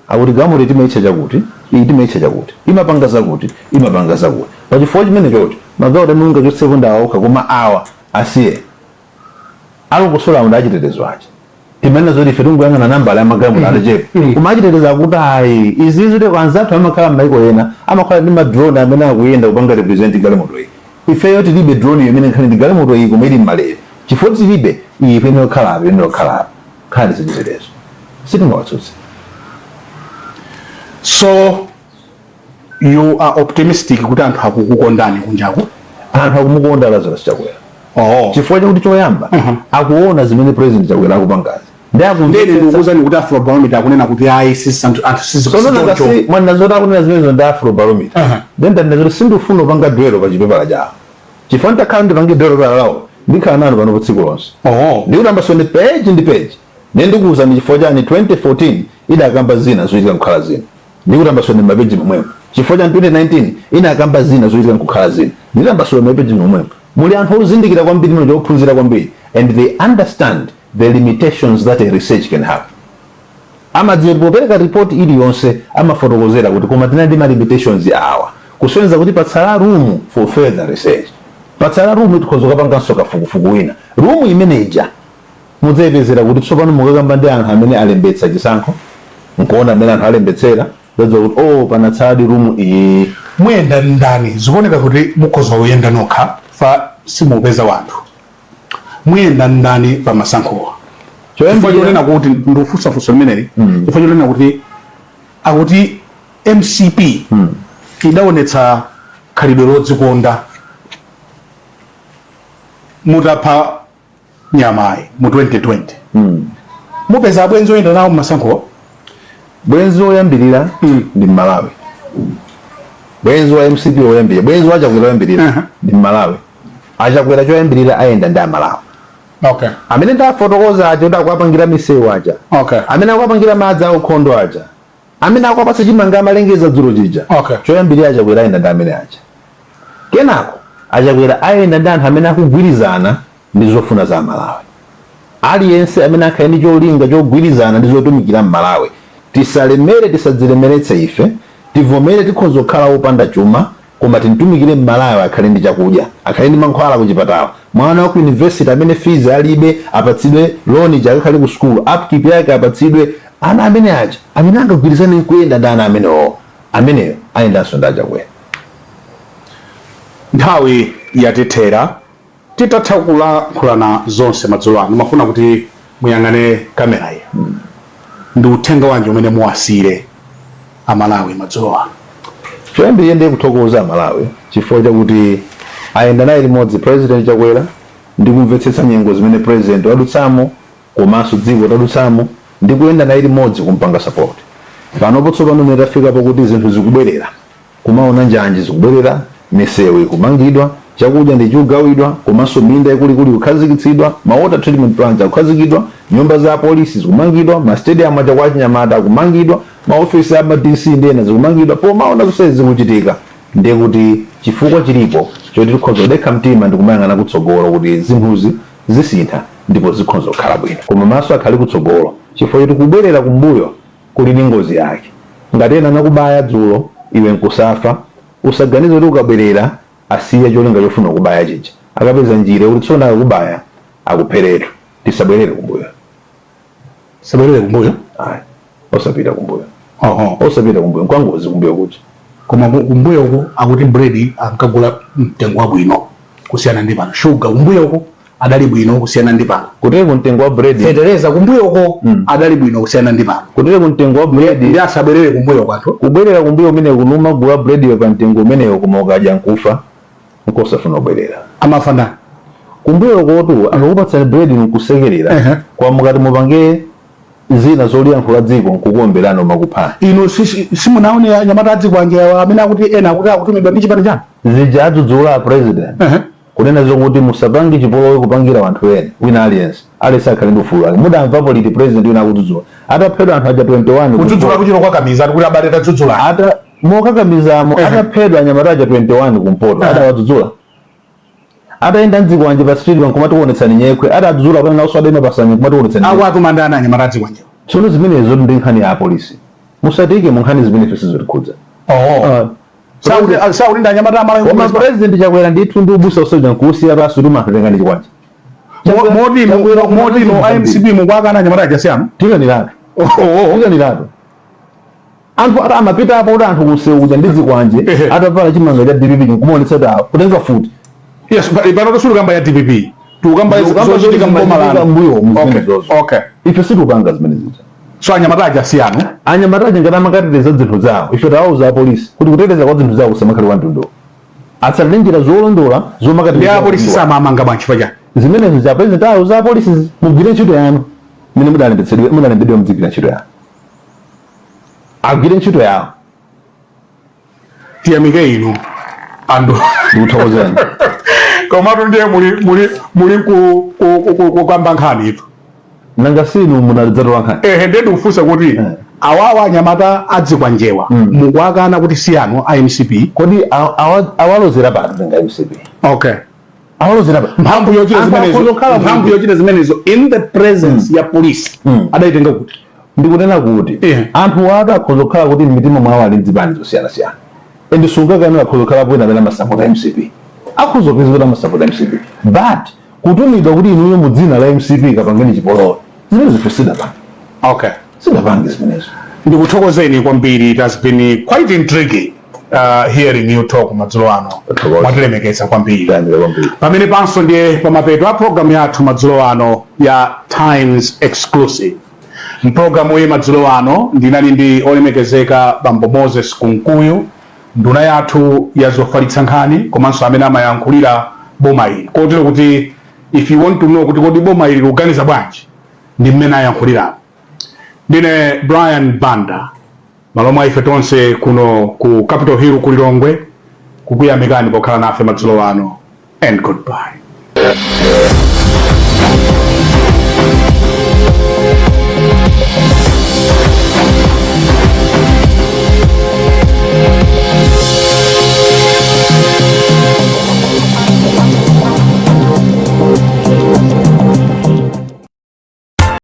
Speaker 5: akuti galimoto timaitcha chakuti, iyi timaitcha chakuti, imapanga zakuti, imapanga zakuti. Pachifukwa chimene chocho magalimoto amene ungachotsepo ndi awa okha, koma awa asiye, alongosola awo ndi achitetezo aja. Timanena zoti ife tingoyang'ana nambala ya magalimoto atachepa, koma achitetezo akuti ayi, izizi leko anzathu amakhala m'maiko ena amakhala ndi ma drone amene akuyenda kupanga represent galimoto iyi. Ifeyo tilibe drone imene nkhani ndi galimoto iyi, koma ili mmalere. Chifukwa tilibe iyi, ikuyenera kukhala apo, ikuyenera kukhala apo, nkhani zachitetezo sitingawatsutse.
Speaker 1: So you are optimistic kuti anthu akukukondani kunjaku?
Speaker 5: Anthu akumukonda Lazarus Chakwera. Chifukwa chakuti choyamba akuona zimene President Chakwera akupangazi ndi
Speaker 1: Ndene
Speaker 5: akumvetsetsa.
Speaker 1: Ndikukuuzani kuti Afrobarometer akunena kuti ayi, anthu
Speaker 5: Tsono nangasi mwanena zoti akunena zimenezo ndi Afrobarometer. Then ndanena zoti sindifuna kupanga dwell pa chipepala chawo, chifukwa nditakhala ndipange dwell pala lawo, ndikhala nanu pano pa tsiku lonse. Ndikutambasoni page ndi page, ne ndikuwuzani chifukwa chani 2014 idakamba zina, zochitika nkukhala zina. Ndikutambasoni mapeji momwemo chifukwa chani 2019 inakamba zina, zochitika nkukhala zina. Nditambasula mapeji momwemo. Muli anthu ozindikira kwambiri, muli ophunzira kwambiri, and they understand the limitations that a research can have. Amadziwa kuti popereka report iliyonse amafotokozera kuti koma tinali ndi ma limitations awa, kusonyeza kuti patsala room for further research, patsala room tikhoza kukapanganso kafukufuku wina. Room imeneja mudzayipezera kuti tsopano mukakamba ndi anthu amene alembetsa chisankho, nkuona amene anthu alembetsera, zadziwa kuti oh, panatsaladi room iyi.
Speaker 1: Muyenda ndani? Zikuoneka kuti mukhoza kuyenda nokha, fa simupeza wanthu. Muyenda ndani pa masankhowa? Chifukwa chonena kuti ndikufunsafunsa limeneli, chifukwa chonena kuti akuti MCP idaonetsa khalidwe lodzikonda mutapha nyamayi mu 2020. Mupeza abwenzi oyenda nawo mmasankhowa?
Speaker 5: Bwenzi woyambirira ndi Mmalawi. Bwenzi wa MCP woyambirira, bwenzi wa Chakwera woyambirira ndi Mmalawi. Achakwera choyambirira ayenda ndi Amalawi amene ndafotokoza aja kuti akuwapangira misewu aja, amene akuwapangira madzi aukhondo aja, amene akuwapatsa chimanga amalengeza dzulo chija. Choyambirira Achakwera ayenda ndi amene aja. Kenako Achakwera ayenda ndi anthu amene akugwirizana ndi zofuna za Amalawi. Aliyense amene akhale ndi cholinga chogwirizana ndi zotumikira Mmalawi. Tisalemere, tisadzilemeretse ife, tivomere tikhoza kukhala wopanda chuma, koma timtumikire Mmalawi, akhale ndi chakudya, akhale ndi mankhwala kuchipatala, mwana wa ku university amene fees alibe apatsidwe loan, chakakhale ku school, upkeep yake apatsidwe. Ana amene aja amene angagwirizane kuyenda ndi ana amenewo, ameneyo ayendanso ndi Achakwera.
Speaker 1: Nthawi yatithera. Titatha kulankhulana zonse madzulo ano, mafuna kuti muyang'ane kamera iyi. Ndi uthenga wanji umene muwasiyire Amalawi madzulo ano?
Speaker 5: Choyambirira ndiye kuthokoza Amalawi chifukwa chakuti ayenda naye limodzi President Chakwera ndi kumvetsetsa nyengo zimene president wadutsamo komanso dziko tadutsamo, ndi kuyenda naye limodzi kumpanga support. Panopo tsopano mene tafika pakuti zinthu zikubwerera, kumaona njanji zikubwerera, misewu ikumangidwa, chakudya ndi chikugawidwa, komanso minda ikuluikulu ikukhazikitsidwa, ma water treatment plants akukhazikidwa, nyumba za apolisi zikumangidwa, ma stadium aja kwa achinyamata akumangidwa, maofisi a ma DC ndi ena zikumangidwa. Pomaona zonsezi zikuchitika, ndiye kuti chifukwa chilipo choti tikhoza kudekha mtima ndi kumayang'ana kutsogolo kuti zinthuzi zisintha ndipo zikhoza kukhala bwino. Koma maso akhale kutsogolo, chifukwa choti kubwerera kumbuyo kuli ndi ngozi yake. Ngati ena anakubaya dzulo iwe nkusafa, usaganize kuti ukabwerera asiya cholinga chofuna kubaya chija, akapeza njira kuti tsono akakubaya akupheretu. Tisabwerere kumbuyo.
Speaker 1: Sabwerere kumbuyo.
Speaker 5: Ayi, osapita kumbuyo.
Speaker 1: Oho.
Speaker 5: Osapita kumbuyo, nkwangozi kumbuyo kuja.
Speaker 1: Koma kumbuyoko akuti bread ankagula mtengo wabwino kusiyana ndi pano, shuga kumbuyoko adali bwino kusiyana ndi pano.
Speaker 5: Kutere mtengo wa bread,
Speaker 1: fetereza kumbuyoko adali bwino kusiyana ndi pano.
Speaker 5: Kutere mtengo wa bread,
Speaker 1: ndi asabwerere kumbuyo kwathu.
Speaker 5: Kubwerera kumbuyo umene kunumagula bread yo pa mtengo umenewo, koma ukadya nkufa, nkosafuna kubwerera.
Speaker 1: Amafa ndani?
Speaker 5: Kumbuyo kotu akakupatsani bread nkusekerera, kwa mukati mupange zina zoliyankhula dziko nkukuomberani, umakuphani.
Speaker 1: Inu simunaone anyamata adzikwanje awa amene akuti ena akuti akutumidwa ndi chipani chanu?
Speaker 5: Zija adzudzula a president kunena zokuti musapange chipolowe kupangira anthu ena. Wina aliyense, aliyense akhale ndi ufulu wake. Mudamvapo liti president wina akudzudzula ataphedwa anthu aja 21?
Speaker 1: Kudzudzula kuchiro kwa kamiza kuti abale tadzudzula.
Speaker 5: Ata mokakamizamo, ataphedwa anyamata aja 21 kumpoto, adawadzudzula? Atayenda mdzikwanje pa street nkumati kuonetsani nyekhwe, adadzudzula pamene nawonso adayima pasanya nkumati kuonetsani nyekhwe?
Speaker 1: Aku atuma ndani anyamata adzikwanje?
Speaker 5: Tsono zimenezo ndi nkhani ya apolisi, musatike mu nkhani zimene ife sizotikhudza.
Speaker 1: Oho. Sakuti ndi anyamata amalawi.
Speaker 5: Koma President Chakwera ndithu ndi ubusa usoja nkuusiya pasi kuti anthu tengani chikwanje.
Speaker 1: Moti no IMCP mukwakana anyamata ajasiyanu?
Speaker 5: Tikaniratu, tikaniratu. Anthu ata amapita apo kuti anthu kunsewu kuja ndi zikwanje, atavala chimanga cha DPP, nkumaonetsa kuti awo kutenga futi.
Speaker 1: Yes, pano tosulukamba ya DPP, tukamba zochitika mboma lanu.
Speaker 5: Mbuyo mu zimene zozo. Ife situpanga zimene zija.
Speaker 1: So anyamata ajasiyanu?
Speaker 5: Anyamata aja ngati amakateteza zinthu zawo, ife tawauza apolisi kuti kuteteza kwa zinthu zawo kusamakhale kwa mtundu. Atsatire njira zolondola zomakati.
Speaker 1: Ndi apolisi samamanga bwanji paja?
Speaker 5: Zimenezo za president awo za apolisi, mugwire ntchito yanu mene mudalembetsedwe, mudalembedwe, mudzigwira ntchito yanu, agwire ntchito yawo.
Speaker 1: Tiyamike inu andu.
Speaker 5: Ndikuthokozeni.
Speaker 1: Komatu ndiye muli kukamba nkhani itu.
Speaker 5: Nanga sinu munadzatola nkhani?
Speaker 1: Ehe, ndiye ndikufunsa kuti awawa anyamata adzikwanjewa mukuakana kuti si anu a MCP?
Speaker 5: Kodi awalozera pano tenga MCP?
Speaker 1: Okay.
Speaker 5: Awalozera pano?
Speaker 1: Mphamvu yochita
Speaker 5: Anthu
Speaker 1: zimenezo,
Speaker 5: akhoza
Speaker 1: mphamvu yochita zimenezo in the presence ya police adayitenga kuti?
Speaker 5: Ndikunena kuti anthu atu akhoza kukhala kuti m'mitima mwawo ali mzipani zosiyanasiyana, and sungakane, akhoza kukhala bwina amene amasapota MCP, akhoza kupeza kuti amasapota MCP, but kutumidwa kuti inuyo mu dzina la MCP kapangeni chipolowe, zimenezo ife sidapange. Sidapange zimenezo.
Speaker 1: Ndikuthokozeni kwambiri. It has been quite intriguing hearing you talk madzulo ano.
Speaker 5: Tathokoza.
Speaker 1: Mwatilemekeza kwambiri.
Speaker 5: Tayamika kwambiri.
Speaker 1: Pamene panso ndiye pamapeto a programu yathu madzulo ano ya Times Exclusive. Mpulogalamu iyi madzulo ano ndinali ndi olemekezeka bambo Moses Kunkuyu, nduna yathu ya zofalitsa nkhani komanso amene amayankhulira boma ili, kotero kuti if you want to know kuti kodi boma ili likuganiza bwanji, ndi mmene ayankhulirapo. Ndine Brian Banda, malo mwa ife tonse kuno ku Capitol Hill ku Lilongwe, kukuyamikani pokhala nafe madzulo ano, and goodbye.